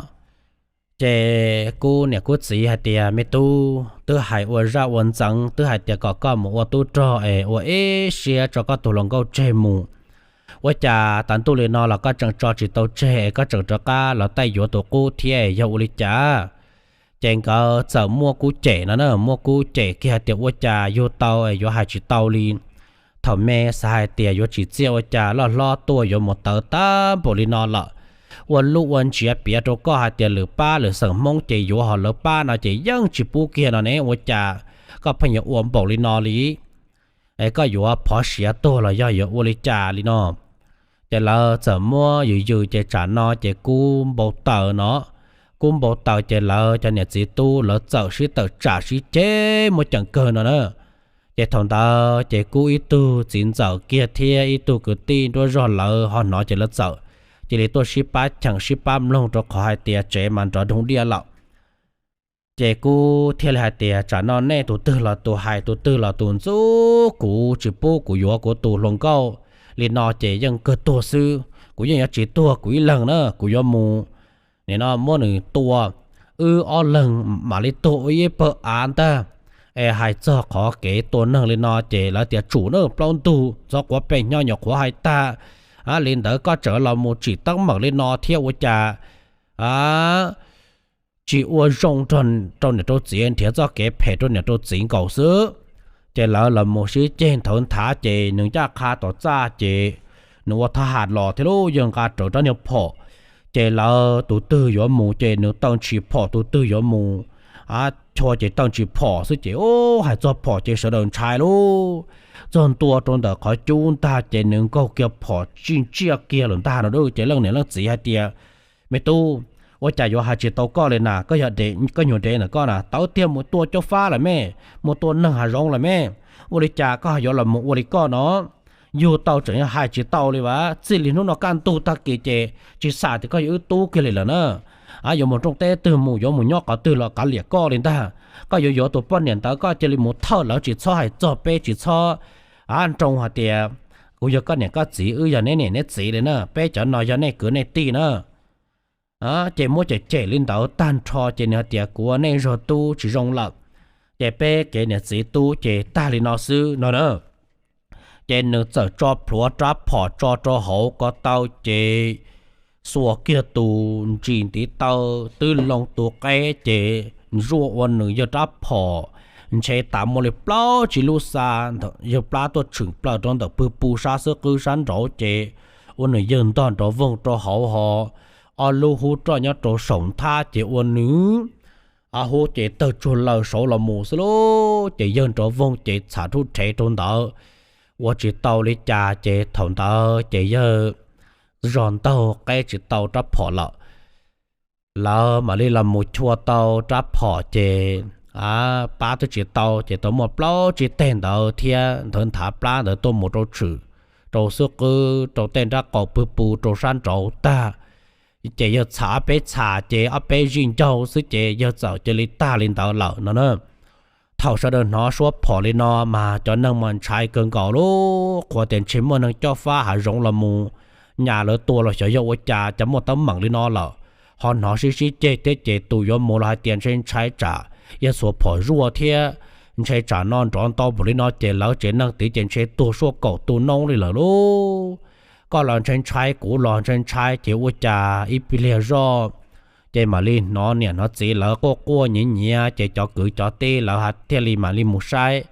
Ces Kub niam Kub txiv hais tias, me tub, twb hais ua zaj ua ntxeev, twb hais tias kom koj mus ua tub rog es ua ib siab tso koj tus hluas nkauj tseg mus. Ua cas tav ntuj li no los koj tseem tso tsis tau tseg es koj tseem rov qab los taij yuav tus qub thiab, yog ua li cas? Ces nkawd txawm muab Kub cem no na, muab Kub cem kiag hais tias ua cas yug tau es yuav hais tsis tau li. Thaum me xav hais tias yuav tsim txiaj, ua cas loj hlob tuaj yuav mus tawv tag npaum li no lawm. Ua lub ua ntsiav piav rau koj hais tias lwm pab lwm xeem Hmoob ces yuav, ho lawv pab no ces yeej tsis pub kiag no ne, ua cas koj pheej yuav ua npaum li no li? Es koj yuav phov siav tuag los yog yuav ua li cas li no? Ces lawv txawm muab yws yws ces tsam no ces kub npau taws no, kub npau taws ces lawv cov niam txiv tub lawv txawm sib tawm tsam sib ceg muaj ceem kawg no na. Ces thaum ntawd ces kub ib tug txiv ntxawm kiag thiab ib tug kwv tij nruab zog lawv ho hnov ces lawv txawm cia li tuaj sib pab cheem sib pab mloog rau qhov hais tias tsev mas nrov doog diaj lawm. Ces kub thiaj li hais tias tsam no nej tus twg los tus hais tus twg los tus ntxub kuv tsis pub kuv yuav kuv tus hluas nkauj li no ces yeej kawg tuag xwb, kuv yeej yuav tsis tuag kuv ib leeg na, kuv yuav mus nim no muab nws tua, wb ob leeg mam li tuag ua ib pawg av ntag. Es hais txog qhov kev tua neeg li no ces lawv tias tsum na plaub ntug txhob quav pes nyob nyuam qhuav hais tag li ntawd koj tseem los mus tsim teeb meem li no thiab ua cas tsis ua zoo rau niam rau txiv, nrhiav txoj kev phem rau niam rau txiv nkaus xwb. Ces lawv los mus sib ceg nthawv nthav ces nws ncaj qha tom txaj ces nws ua thab ham los thiab lub yawg nqa rawv rab niag phom. Ces lawv tus twg yuav mus ces nws taw ntshis phom, tus twg yuav mus chua ces taw ntshis phom xwb ces hais txog phom ces sawv daws ntshai lub txog ntua rau ntawm qhov cub ntag ces nws nkaug kiag phom tsij ntsiaj kiag lawm ntag no. Ces leej niam leej txiv hais tias me tub, ua cas yuav hais tsis tau koj li na, koj nyuag dev ntawm koj na tawv tiag mus tua cob fab lawm me, mus tua neeg hav zoov lawm me, ua li cas koj yuav los mus ua li koj no? Yug tau tseem yog hais tsis tau li vas, txij li hnub no kaj ntug tag kis ces tsis xam tias koj yuav wb tub kiag li lawm na. Yuav mus rooj teb twg mus, yuav mus nyob qhov twg los kav liam koj li ntag. Koj yuav yuav tus poj niam ntawd koj cia li mus thawj lawv tsis txhob hais txog peb, tsis txhob nroo hais tias kuv yog koj niam koj txiv, wb yog neb niam neb txiv li na, peb cov no yog nej kwv nej tij na. Ces muab cem cem li ntawd tag nrho ces nws hais tias kuv ua nej zog tub tsis zoo lawm, ces peb kev niam txiv tub ces tag li no xwb no na. Ces nws txawm tso plhuav rab phom tso rau hauv ko taw ces xuas kiag tus ntsis ntiv taw twb loo tus qeb ces ntsuaj ua nws yawg rab phom ntshe tas muaj li plaub tsib lub xa ntawm yawg plab tuaj tshwm plaws rau ntawm pwg pus sab xwb qwb sab nraud ces ua nws yawg ntog nrov voog rau hauv ho ob lub hub roj nyob rau saum nthab ces ua nws ob hub ces tawg tsuag lawm saud los mus xwb lauj. Ces yawg nrov voog ces txham rhuj rhev rau ntawd ua tsis tau li cas ces thaum ntawd ces yawg zog ntaug qeb tsis tau rab phom lawm. Lawv mam li los mus chua tau rab phom ces pab twb tsis tau ces tau muaj plaub tsib teg ntawd thiab nthawv nthav plab ntawd tuaj mus rau tshwm rau xwb qwb rau tej nrab qaum pwg pus rau sab nraud tag. Ces yawg txham ob peb txham ces ob peb zij ncaug xwb ces yawg txawm cia li tag li ntawd lawm no na. Thaum sawv daws hnov suab phom li no mas cov neeg mas ntshai kawg nkaus lub qhuav tias ntshe muaj neeg coj fab hav zoov los mus nyas lawv tua los xyov yog ua cas cas muaj teeb meem li no lawm. Ho hnov sib sib ceg thiab ces tus yuav mus los hais tias ntshe ntshai tsam yawg xuas phom zuaj thiab ntshe tsam no nrov ntau npaum li no ces lawv tsev neeg tid ces ntshe tuag suaj kaum tu noob li lawm lauj. Koj los ntshai ntshai kuv los ntshai ntshai ces ua cas ib pliag zoj ces mam li hnov niam hnov txiv lawv quaj quaj nyiav nyiav ces cov kwv cov tij lawv thiaj li mam li mus saib.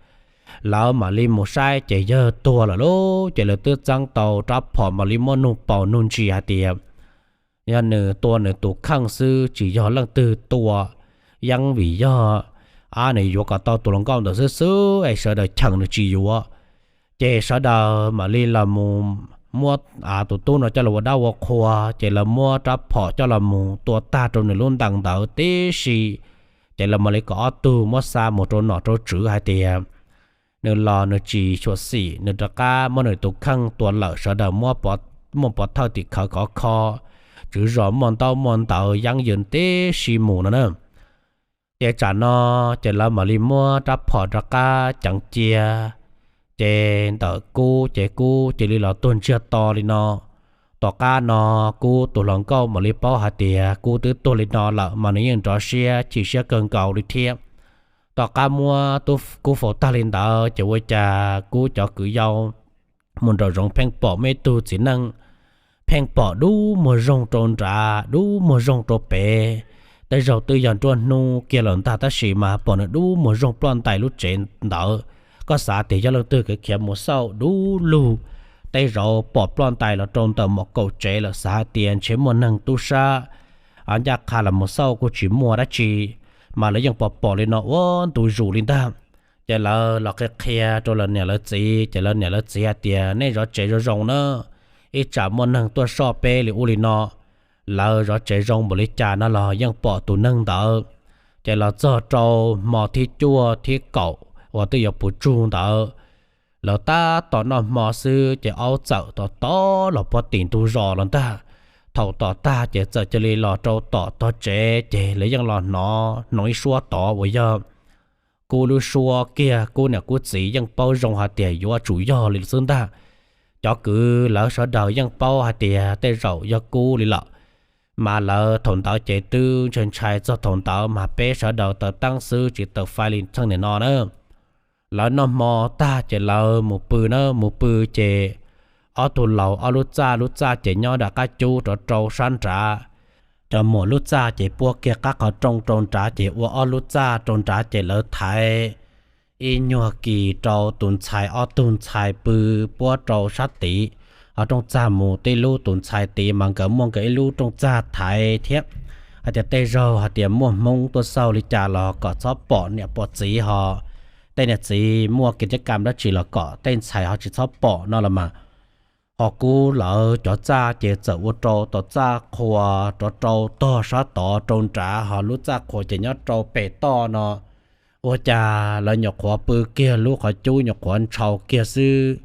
Lawv mam li mus saib ces yawg tuag lawm lauj. Ces lawv twb txeeb tau rab phom mam li muab nug paus nug ntsis hais tias yog nws tua nws tus kheej xwb tsis yog leej twg tua, yeej vim yog nws yuav kom tau tus hluas nkauj ntawd xwb xwb es sawv daws cheem nws tsis yuav. Ces sawv daws mam li los mus muab tus tub no coj los ua dab ua qhua ces lawv muab rab phom coj los mus tua tag rau nws lub ntees ntawd tib si. Ces lawv mam li kom ob tug muab xa mus rau nom rau tswv hais tias nws los nws tsis xyuam xim, nws rov qab muab nws tus kheej tua lawm, sawv daws muaj pov thawj tim khawv khov kho, tswv zos muaj ntaub muaj ntawv yeeb yws tib si mus no na. Ces tsam no ces lawv mam li muab rab phom rov qab ceev cia. Ces ntawm Kub ces Kub cia li los tuag ntsiag to li no. Tom qab no Kub tus hluas nkauj mam li paub hais tias Kub twb tuag li no lawm mas nws yeej nrov siab chim siab kawg nkaus li thiab. Tom qab muab Kub faus tag li ntawd ces ua cas Kub cov kwv yau mus nraum zoov pheej pom muaj ib tug txiv neej pheej pom dub muag zoog rau nrad dub muag zoog rau pem. Tej zaug twb yog nruab hnub kiag lawm ntag tab sis mas pom nws dub muag zoog ploj ntais lub tsev ntawd. Koj xav tias yog leej twg khiav khiav mus xauj dub lug, tej zaum pom ploj ntais los rau ntawm mom kaum tsev lawm xav hais tias ntshe muaj neeg tub sab ncaj qha los mus xauj kuj tsis muaj dab tsi, mas lawv yeej pom pom li no ua ntu zus li ntag. Ces lawv los qhia qhia rau lawv niam lawv txiv ces lawv niam lawv txiv hais tias nej zov tsev zoo zoo na, ib tsam muaj neeg tuaj soj peb li ub li no, lawv zov tsev zoo npaum li cas no los yeej pom tus neeg ntawd. Ces los txog rau hmo thib cuaj thib kaum uas twb yuav puv tsug ntawd, lawv tab tom noj hmo xwb ces aub txawm tom tom los puag tim ntug zos los ntag. Thaum tom tag ces txawm cia li los rau tom tog tsev ces lawv yeej los hnov hnov ib suab tod uas yog Kub lub suab kiag. Kub niam Kub txiv yeej paub zoo hais tias yuav tsum yog li xwb ntag. Cov kwv lawv sawv daws yeej paub hais tias tej zaum yog Kub li lawm, mas lawv thaum ntawd ces twb ntshai ntshai txog thaum ntawd mas peb sawv daws taws teeb xwb tsis tawm fais li txheej niam no na. Lawv noj hmo tag ces lawv mus pw na, mus pw ces ob tug laus ob lub txaj, lub txaj ces nyob nram qab cub rov rau sab nrad. Cov muam lub txaj ces puab kiag qab qhov rooj rau nrad ces ua ob lub txaj rau nrad ces lawv thaiv ib nyuag kis rau tus ntxhais, ob tug ntxhais pw puab rau sab tid, ho rooj txaj mus tib lub, tus ntxhais tid mas nkawd muaj nkawd ib lub rooj txaj thaiv thiab. Hais tias tej zaug hais tias muaj Hmoob tuaj xauj li cas los kom txhob pom niam pom txiv ho tej niam txiv muaj kev cab kam dab tsi los kom tej ntxhais ho tsis txhob pom no los mas. Ho Kub lawv cov txaj ces txawm ua rau tom txaj qhua rov rau tog sab tod rau nrad, ho lub txaj qhua ces nyob rau pem toj no. Ua cas lawv nyuam qhuav pw kiag lub qhov cub nyuam qhuav ntshau kiag xwb,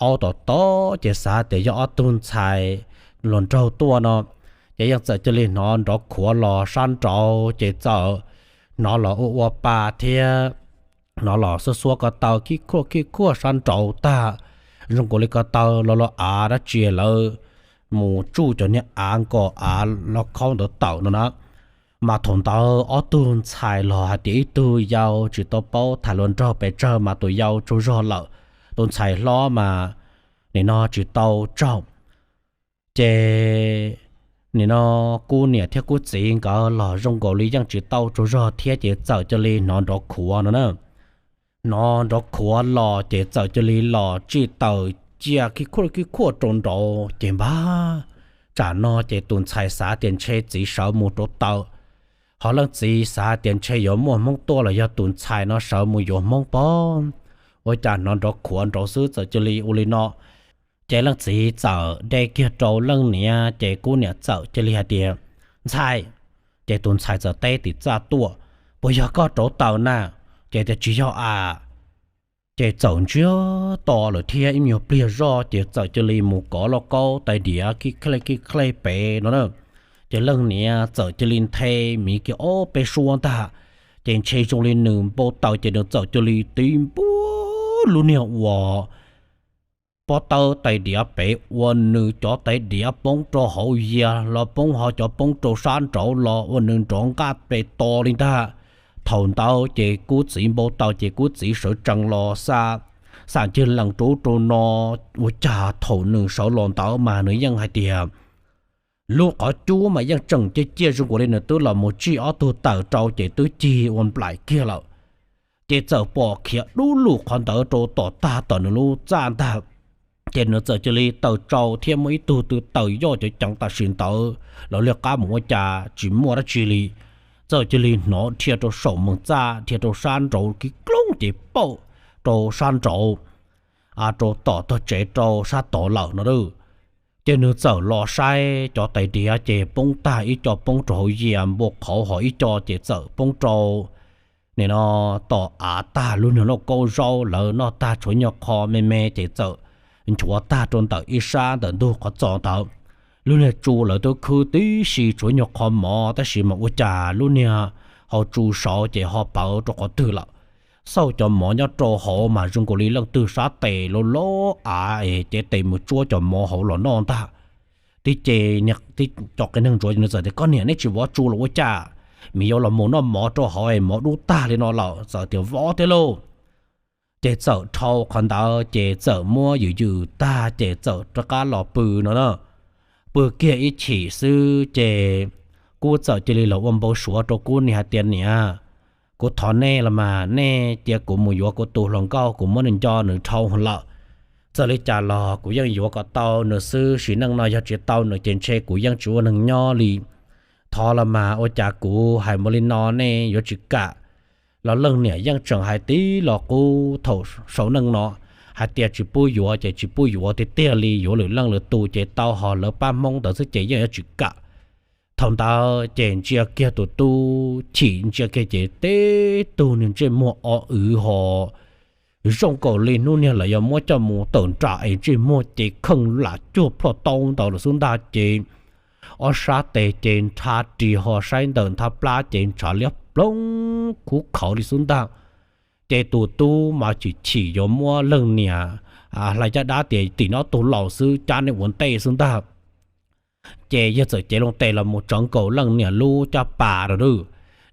aub tom tom ces xav tias yog ob tug ntxhais hluas nraug tuaj no, ces yeej txawm cia li hnov nrov khuav los sab nraud ces txawm hnov los ua ua pa thiab hnov los xuab xuab ko taw khib khuaj khib khuaj sab nraud tag, zoo nkaus li ko taw los los av dab tsi lawv mus tsuj cov niag av nkos av los khaub ntawd tawm no na. Mas thaum ntawd ob tug ntxhais los hais tias ib tug yau tsis tau paub tham hluas nraug pes tsawg mas tus yau tsaug zog lawm, tus ntxhais hlob mas nim no tsis tau tsaug. Ces nim no Kub niam thiab Kub txiv nkawd los zoo nkaus li yeej tsis tau tsaug zog thiab ces txawm cia li hnov nrov khuav no na. Hnov nrov khuav los ces txawm cia li los tsij taws cia khib khuaj khib khuaj rau nraud ces npag, tsam no ces tus ntxhais xav tias ntshe txiv sawv mus rauv taws, ho leej txiv xav tias ntshe yuav muaj Hmoob tuaj los yog tus ntxhais no sawv mus yuav Hmoob pob. Ua cas hnov nrov khuav nraud xwb txawm cia li ua li no. Ces leej txiv txawm de kiag rau leej niam ces Kub niam txawm cia li hais tias, Ntxhais. Ces tus ntxhais txawm teb tim txaj tuaj, Puas yog koj rauv taws na? Ces tias, Tsis yog a. Ces txawm ntsiag to lawm thiab ib nyuag pliag zoj ces txawm cia li mus kov lauj kaub tais diav khib khlej khib khlej pem no na. Ces leej niam txawm cia li nthe miv kiag ob peb suab ntag, ces ntshe zoo li nws npau taws ces nws txawm cia li tiv npuag lub niag uas pob tawb tais diav pem ua nws cov tais diav poob rau hauv yias los poob ho cov poob rau sab nraud los ua nws nrov nqaj pes to li ntag. Thaum ntawd ces Kub txiv npau taws ces Kub txiv sawv tsees los xa, xam ncig lees rau ub rau no. Ua cas thaum nws sawv los ntawd mas nws yeej hais tias lub qhov cub mas yeej tseem ciaj ciaj zoo nkaus li nws twb los mus tsij ob tug taws rau ces twb cig ua nplaim kiag lawm. Ces txawm pom khiav dub lug qhov ntawd rau tom tag tom nws lub txaj ntag. Ces nws txawm cia li taws tsau thiab muaj ib tug tw taws yoj cov ceev tam sim ntawd lawv liaj qab mus ua cas tsis muaj dab tsi li. Txawm cia li hnov dhia rau saum mees txaj dhia rau sab nraud kiv kloob ces pauj rau sab nraud, rau tom tog tsev rau sab tod lawm no. Ces nws txawm los saib cov tais diav ces poob tag ib co poob rau hauv yias npua qhauv ho ib co ces txawm poob rau nim no tom av tag lub niag lauj kaub zaub lawv noj tag tshuav nyuag qho me me ces txawm nchuav tag rau ntawm ib sab ntawm ntug qhov txos ntawd. Lub niag tsu lawv twb khwb tib si tshuav nyuag qho mov tab sis mas ua cas lub niag hau tsu saud ces ho pawv rau qhov twg lawm. Xauj cov mov nyob rau hauv mas zoo nkaus li leej twg sab tes loj loj av es cev tes mus tsuab cov mov hauv los noj ntag. Tib ce, tib co qias neeg ntsuav nws txawm tias, Koj niam, neb tsis vov tsu los ua cas? Miv yuav los mus noj mov rau hauv es mov dub tag li no lawm. Txawm tias, Vov thiab lauj. Ces txawm dhau qhov ntawd ces txawm muab ywm ywm tag ces txawm rov qab los pw no na. Pw kiag ib chim xwb ces Kub txawm cia li los ua npau suav rau Kub niam hais tias, Niam, kuv thov nej los mas nej cia kuv mus yuav kuv tus hluas nkauj, kuv muab nws nco nws dhau lawm. Txawm li cas los kuv yeej yuav kom tau nws xwb, sim neej no yog tsis tau nws ces ntshe kuv yeej tsis ua neeg nyob li. Thov los mas ua cas kuv hais mus li no nej yuav tsis kam? Los leej niam yeej tseem hais tib los qub thaum saum neej no, hais tias tsis pub yuav ces tsis pub yuav tiag tiag li, yuav lwm leej lwm tus ces tau, ho lawv pab Hmoob ntawd xwb ces yeej yuav tsis kam. Thaum ntawd ces ntsia kiag tus tub chim, ntsia kiag ces tib tug niag ntsej muag o wv ho zoo nkaus li hnub niag lawv yuav muab coj mus tawm nram es ntsej muag ces kheej lam cuag plhuaj taub ntawd lawm xwb ntag ces ob sab tes ces nrhav ris ho saib ntawm nthab plab ces ntshav liab ploog khuv khauv li xwb ntag. Ces tus tub mas chim chim yuav muab leej niam hla caj dab tias tim no tus laus xwb cab nej ua ntej xwb ntag. Ces yawg txawm cev loo tes los mus tsawv nkaus leej niam lub caj pas rau.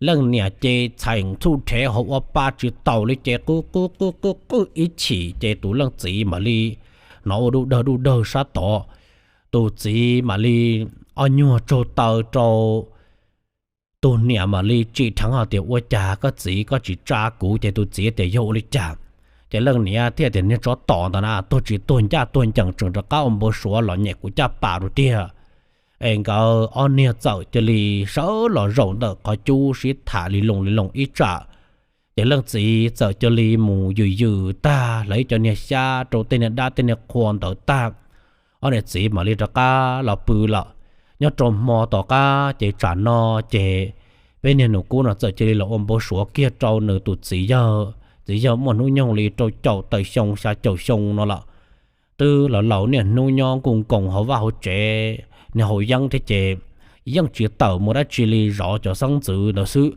Leej niam ces txhais txhuj rhev hauv ua pa tsis taus li ces qw qw qw qw qw ib chim ces tus leej txiv mam li hnov ua duj dawg duj dawg sab tod. Tus txiv mam li ob nyuag tsaug taw rau tus niam mam li tsim dheev hais tias, ua cas koj txiv koj tsis tsa kuv? Ces tus txiv tias yog ua li cas? Ces leej niam thiaj tias niag tsov tom ntawd na tuag tsis tuag ncaj tuag ncees tseem rov qab ua npau suav los nyem kuv caj pas rau tiag. Es nkawd ob niag txawm cia li sawv los zaum ntawm qhov cub sib tham li loo li loo ib tsam. Ces leej txiv txawm cia li mus yws yws tag lawv ib co niag xyab rau tej niag dab tej niag qhua ntawd tag, ob niam txiv mam li rov qab los pw lawm. Nyob rau hmo tom qab ces tsam no ces peb niag nus kub no txawm cia li los ua npau suav kiag rau nws tus txiv yawg. Txiv yawg muaj hnub nyoog li rau caum tawm xyoo xya caum xyoo no lawm, twb los laus niaj hnub nyob nkuj nkoos hauv vaj hauv tsev, niag haus yeeb thiab ces yeej tsis tawm mus dab tsi li zov cov xeeb ntxwv ntawd xwb.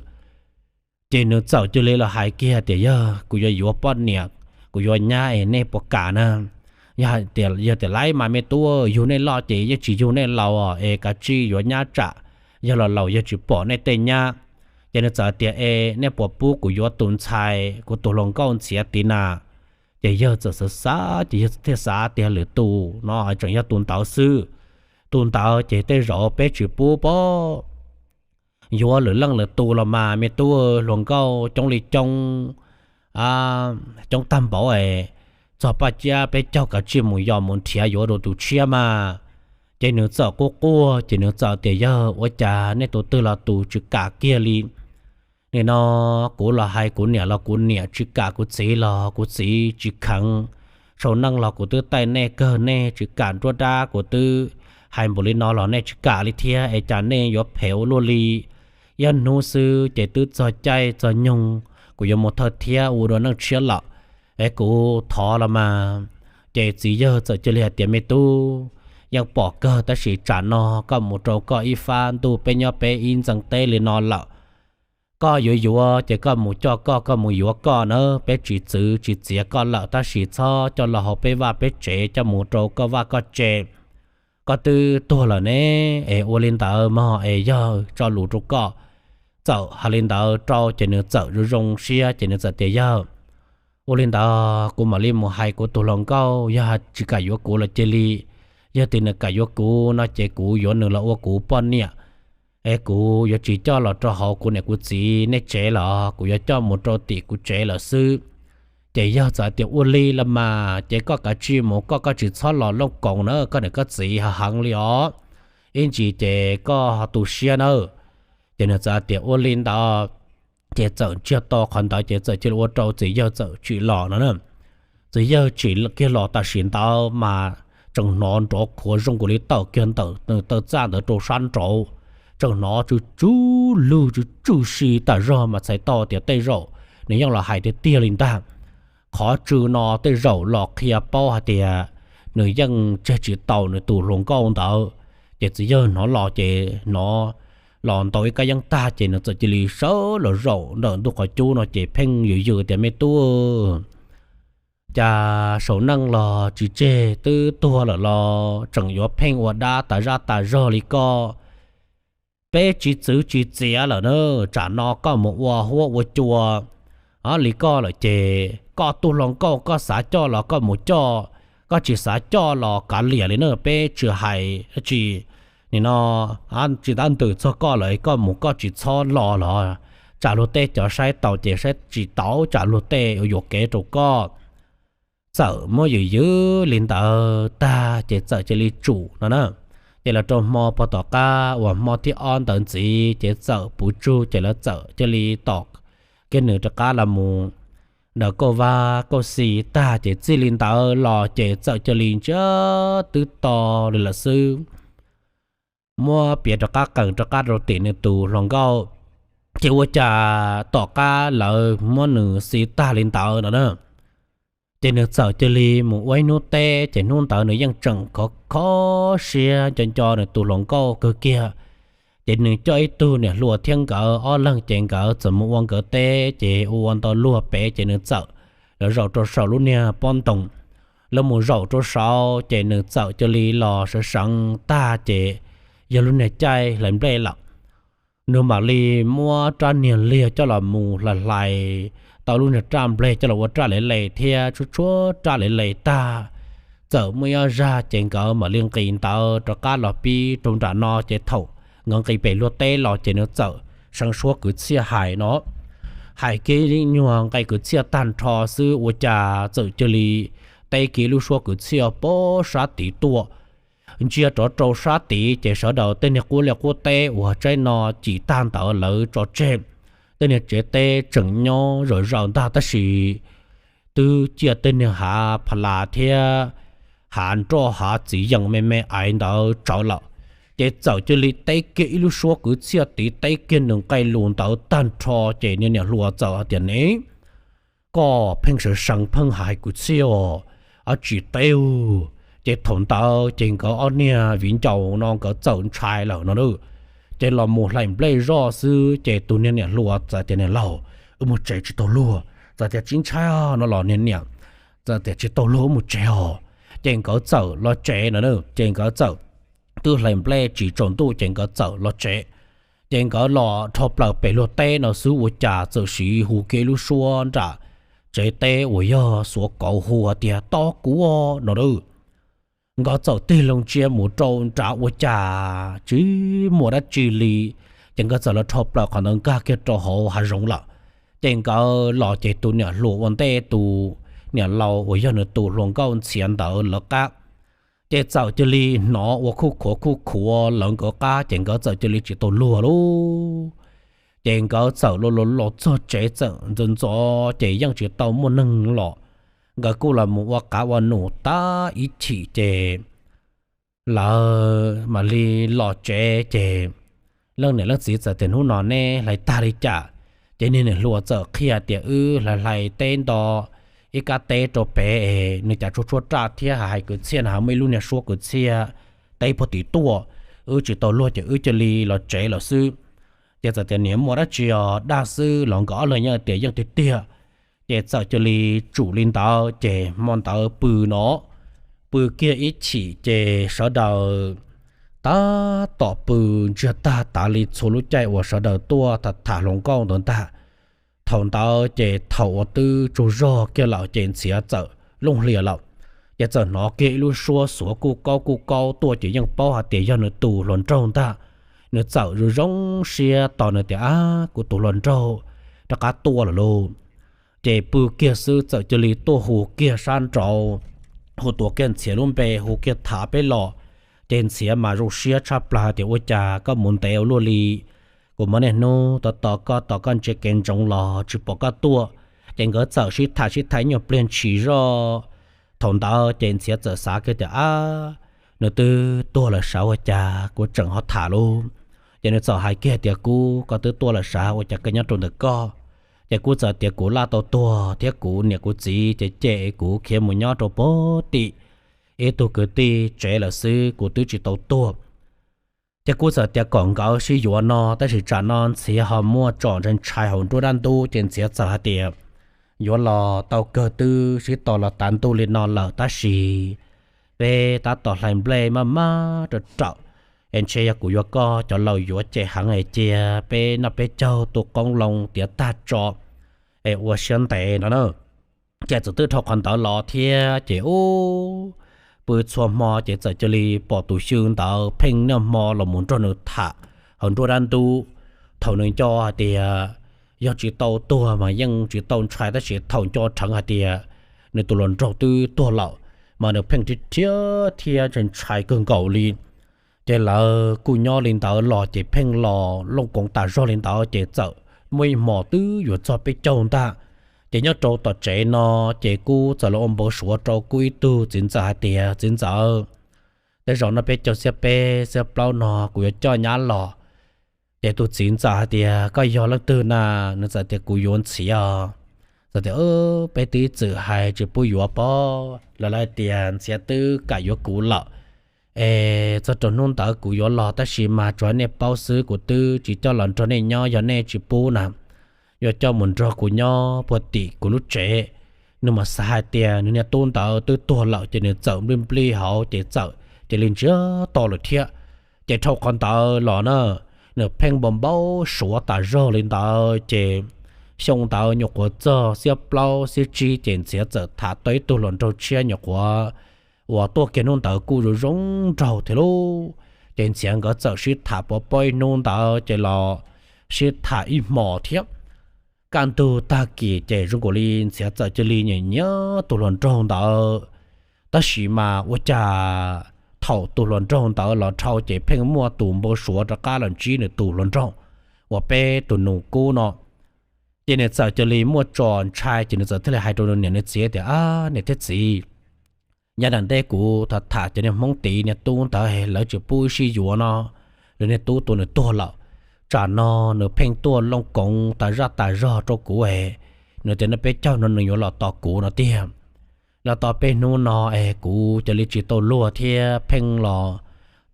Ces nws txawm cia li los hais kiag tias, yog kuv yuav yuav poj niam, kuv yuav nyab es nej puas kam na? Yog tias laib mas me tub, yug nej loj ces yeej tsis yug nej laus es kav tsij yuav nyab tsam yog los laus yog tsis pom nej tej nyab. Ces nws txawm tias, es nej puas pub kuv yuav tus ntxhais kuv tus hluas nkauj ntxhiav tid na? Ces yawg txawm xav xav ces yawg thiaj xav tias lwm tus no tseem yog tus ntawd xwb. Tus ntawd ces tej zaum peb tsis pub pob, yuav lwm leej lwm tus los mas me tub, hluas nkauj coob li coob, coob tag npaum es txog paj ciab peb caug kav tsij mus yos mus nrhiav yuav rau tus tshiab mas. Ces nws txawm quaj quaj ces nws txawm tias, yawg, ua cas nej tus twg los tus tsis kam kiag li. Nim no kuv los hais kuv niam los kuv niam tsis kam, kuv txiv los kuv txiv tsis kheev. Sau neej los kuv twb taij nej kawg nej tsis kam nruab dab, kuv twb hais npaum li no los nej tsis kam li thiab es cas nej yuav phem ua luaj li. Ib hnub xwb ces twb txog caij txog nyoog kuv yuav mus thawj thiab ua dua neej tshiab lawm, es kuv thov los mas. Ces txiv yawg txawm cia li hais tias, me tub, yeej pom kawg tab sis tsam no koj mus rau koj ib fab ntuj, peb nyob peb ib ntxeev teb li no lawm. Koj yuav yuav ces koj mus coj koj, koj mus yuav koj na, peb tsis txwv tsis txiav koj lawm tab sis txhob coj los hauv peb vaj peb tsev, coj mus rau koj vaj koj tsev. Koj twb tuag lawm ne, es ua li ntawd mog es yawg tso lus rau koj. Txawm hais li ntawd rau ces nws txawm zoo zoo siab ces nws txawm tias, yawg, ua li ntawd kuv mam li mus hais kuv tus hluas nkauj, yog tsis kam yuav kuv los cia li, yog tias nws kam yuav kuv no ces kuv yuav nws los ua kuv poj niam. Es kuv yuav tsis coj los rau hauv kuv niam kuv txiv nej tsev lawm, kuv yuav coj mus rau tim kuv tsev lawm xwb. Ces yawg txawm tias, ua li los mas ces koj kav tsij mus koj, koj tsis txhob los looj koos na, koj niam koj txiv ho heev li os. Ib ntsis ces koj ho tu siab nawb. Ces nws txawm tias, ua li ntawd. Ces txawm ntsiag to qhov ntawd ces txawm cia li ua rau txiv yawg txawm tsim los no na. Txiv yawg tsim kiag los tam sim ntawd mas tseem hnov nrov khuav zoo nkaus li tawm kiag ntawm nws taw txaj ntawd rau sab nraud, tseem hnov tsw tsw lug tsw tsw si tas zog mas txhais tau tias tej zaum nws yeej los hais tiag tiag li ntag. Qhov tsw no tej zaum los qhia paub hais tias nws yeej tseg tsis tau nws tus hluas nkauj ntawd. Ces txiv yawg hnov los ces hnov los ntau ib kab yeeb tag ces nws txawm cia li sawv los zaum ntawm ntuj qhov cub no ces pheej yws yws tias, me tub, cas saum neej los tsis tseg, twb tuag lawm los tseem yuav pheej ua dab tas zaj tas zog li koj. Peb tsis txwv tsis txiav lawm na, tsam no koj mus ua huab ua cua li koj lawm ces koj tus hluas nkauj koj xav coj los koj mus coj, koj tsis xav coj los kav liam li na, peb tsis hais dab tsi. Nim no tsis tab ntws txog koj lawm, koj mus koj tsis txhob los los tsam luag tej cov saib tau ces saib tsis tau, tsam luag tej ua yuam kev rau koj. Txawm muab yws yws li ntawd tag ces txawm cia li tsum no na. Ces los rau hmo pog tom qab uas hmo thib ob ntawd ntxiv ces txawm puv tsug ces lawv txawm cia li tom kiag nws rov qab los mus daws kauj vab kauj xi tag ces txij li ntawd los ces txawm cia li ntsiab twb to li lawm xwb. Muab piav rov qab qees rov qab rau tim nws tus hluas nkauj, ces ua cas tom qab lawv muab nws xi tag li ntawd no na, ces nws txawm cia li mus ua ib hnub teb, ces hnub ntawd nws yeej tseem khov kho siab nco nco nws tus hluas nkauj kawg kiag. Ces nws coj ib tug niam hluas thiab nkawd ob leeg, ces nkawd txawm mus ua nkawd teb, ces ua ua ntau luag pem, ces nws txawm los zaum rau saum lub niag pob ntoos. Los mus zaum rau saud ces nws txawm cia li los sawv seev tag, ces yog lub niag caij hlais nplej lawm. Nws mam li muab rab niag liag coj los mus hlais hlais tau lub niag raj nplej coj los ua raj le le thiab tshuab tshuab raj le le tag. Txawm muaj ib ob zag ces nkawd mam li nqis ntawd rov qab los pib rau nram no, ces thaum nkawd nqis pem luag teb los ces nws txawm seev suab kwv txhiaj hais no, hais kiag ib nyuag nqe kwv txhiaj tag nrho xwb ua cas txawm cia li teb kiag lub suab kwv txhiaj pem sab tid tuaj. Ntsia rov rau sab tid ces sawv daws tej niag qub liaj qub teb uas tsaib no cim tag ntawd lawv tso tseg, tej niag tsev teb tseem nyob zom zaws ntag, tab sis twb ciaj tej niag hav pha las thiab hav nroj hav txiv yees me me aiv ntawd tsawv lawm. Ces txawm cia li teb kiag ib lub suab kwv txhiaj tid, teb kiag nws nqe lus ntawd tag nrho ces niag niam hluas txawm hais tias, Ne, koj pheej sawv seev pheej hais kwv txhiaj os, tsis teb. Ces thaum ntawd ces nkawd ob niag viv ncaus no nkawd txawm ntshai lawm no. Ces los mus hlais nplej zoj xwb ces tus niag niam hluas txawm tias, Niam laus, wb mus tsev tsis tau luag. Txawm tias, Tsis ntshai no los niag niam. Txawm tias, Tsis tau luag, wb mus tsev os. Ces nkawd txawm los tsev no, ces nkawd txawm twb hlais nplej tsis tsaus ntuj ces nkawd txawm los tsev. Ces nkawd los dhau plaws pem luag teb no xwb ua cas txawm siv hu kiag ib lub suab nram tsev teb uas yog xuav kauv hu tias, Tos kuv no. Nkawd txawm tig loo ntsia mus rau nrad ua cas tsis muaj dab tsi li. Ces nkawd txawm los dhau plaws qhov ntawd nkag kiag rau hauv hav zoov lawm. Ces nkawd los ces tus niam hluas ua ntej tus niam laus uas yog nws tus hluas nkauj ntxhiav ntawd lawv qab, ces txawm cia li hnov ua khuj khuav khuj khuav lawv nkawd qab ces nkawd txawm cia li tsis tau luag lauj. Ces nkawd txawm los los los txog tsev txawm ntxov ntxov ces yeej tsis tau muaj neeg los. Nkawd kuj los mus ua qav ua num tag ib chim ces lawv mam li los tsev ces leej niam leej txiv txawm tias, Hnub no neb hlais tag li cas? Ces niag niam hluas txawm qhia tias, Wb hlais hlais teb nto ib kab teb rau pem es nws cas tshuab tshuab raj thiab hais kwv txhiaj na, muaj ib lub niag suab kwv txhiaj teb puag tim tuaj, wb tsis tau luag ces wb cia li los tsev lawm xwb. Ces txawm tias, Niam, muaj dab tsi os, dag xwb los? Nkawd ob leeg yeej tias yeej tiag tiag. Ces txawm cia li tsum li ntawd ces hmo ntawd pw no, pw kiag ib chim ces sawv daws tab tom pw ntsiag tag tas li txhua lub caij uas sawv daws tuaj tham tham hluas nkauj ntawd ntag. Thaum ntawd ces thaum uas twb tsaug zog kiag lawm ces Ntxhiav txawm looj hlias lawm, ces txawm hnov kiag ib lub suab xuav kuj kaub kuj kaub tuaj ces yeej paub hais tias yog nws tus hluas nraug ntag. Nws txawm zoo zoo siab tos nws tias, Ab, kuv tus hluas nraug rov qab tuaj lawm lauj. Ces pw kiag xwb txawm cia li tuaj hu kiag sab nraud, hu tuav kiag Ntxhiav lub npe, hu kiag tham peb los. Ces Ntxhiav mas zoo siab tshaj plaws tias, Ua cas koj mus ntev ua luaj li? Kuv muaj niaj hnub tos tos koj, tos koj ntsia kev ntsoov los tsis pom koj tuaj. Ces nkawd txawm sib tham sib tham ib nyuag pliag ntshis zoj. Thaum ntawd ces Ntxhiav txawm xav kiag tias, Ab, nws twb tuag lawm sav, ua cas kuv tseem ho tham lauj? Ces nws txawm hais kiag tias, Kub, koj twb tuaj lawm sav, ua cas koj nyob rau ntawm koj? Ces kuv txawm tias kuv laj tau tuag thiab kuv niam kuv txiv ces cem kuv khiav mus nyob rau puag tim ib tug kwv tij tsev lawm xwb, kuv twb tsis tau tuag. Ces kuv txawm tias kom nkawd sib yuav no, tab sis tsam no Ntxhiav ho muaj tsom ntshai ntshai hauv nruab dab ntub, ces Ntxhiav txawm hais tias, Yuav los tau kawg, twb sib tos los tav ntuj li no lawm, tab sis peb tab tom hlais nplej maj maj rau raum, es ntshe yog kuv yuav koj cov laus yuav cem heev es cia peb noj peb caug tu qoob loo tiav tag tso es ua siab ntev no na. Ces txawm twb dhau qhov ntawd los thiab ces ub, pw txhua hmo ces txawm cia li pom tus xyw ntawd pheej niaj hmo los mus nrog nws tham hauv nruab dab ntub. Thaum nws nco hais tias yog tsis tau tuag mas yeej tsis tau ntshai, tab sis thaum nco dheev hais tias nws tus hluas nraug twb tuag lawm mas nws pheej rhiab rhiab thiab ntshai ntshai kawg nkaus li. Ces lawv kuj nyob li ntawd los ces pheej los looj koov tas zog li ntawd ces txawm muaj ib hmos twb yuav txog peb caug ntag, Ces nyob rau tom tsev no, ces Kub txawm los ua npau suav rau Kub ib tug txiv ntxawm hais tias, Txiv ntxawm, tej zaum no peb caug xiab peb xiab plaub no kuv yuav coj nyab los. Ces tus txiv ntxawm hais tias, Koj yog leej twg na? Nws txawm tias, Kuv yuav Ntxhiav. Txawm tias, Peb twb txwm hais tsis pub yuav pob, lawv hais tias Ntxhiav twb kam yuav kuv lawm. Es txog rau hnub ntawd kuv yuav los, tab sis mas tsuas nej paub xwb, kuv twb tsis coj los nrog nej nyob, yog nej tsis pub na, yuav coj mus nrog kuv nyob puag tim kuv lub tsev. Nws mam xav hais tias nws niag tub ntawd twb tuag lawm, ces nws txawm nplij nplij hauv ces txawm cia li ntsiag to lawm thiab. Ces dhau qhov ntawd los na, nws pheej npau npau suav tas zog li ntawd, ces xyoo ntawd nyuam qhuav txog xiab plaub xiab tsib, ces Ntxhiav txawm tham tau ib tug hluas nraug tshiab nyuam qhuav uas tuaj kiag hnub ntawd kuj zoo zoo nraug thiab lauj. Ces Ntxhiav nkawd txawm sib tham pov pob ib hnub ntawd, ces los sib tham ib hmos thiab. Kaj ntug tag kis ces zoo nkaus li Ntxhiav txawm cia li nyiam nyiam tus hluas nraug ntawd. Tab sis mas ua cas thaum tus hluas nraug ntawd los dhau ces pheej muaj tus npau suav rov qab los ntsib nws tus hluas nraug uas peb tus nus Kub no. Ces nws txawm cia li muaj tso ntshai, ces nws txawm thiaj li hais rau nws niam nws txiv tias, Ab, niam thiab txiv, yav nram ntej kuv tham tham cov niag Hmoob tid niag tub ntawd, lawv tsis pub wb sib yuav no, lawv niag tub tua nws tuag lawm. Tsam no nws pheej tuaj looj koov tas zaj tas zog rau kuv es, nws tias no peb caug no nws yuav los tos kuv no tiag. Los tau peb hnub no es kuv cia li tsis tau luag thiab pheej los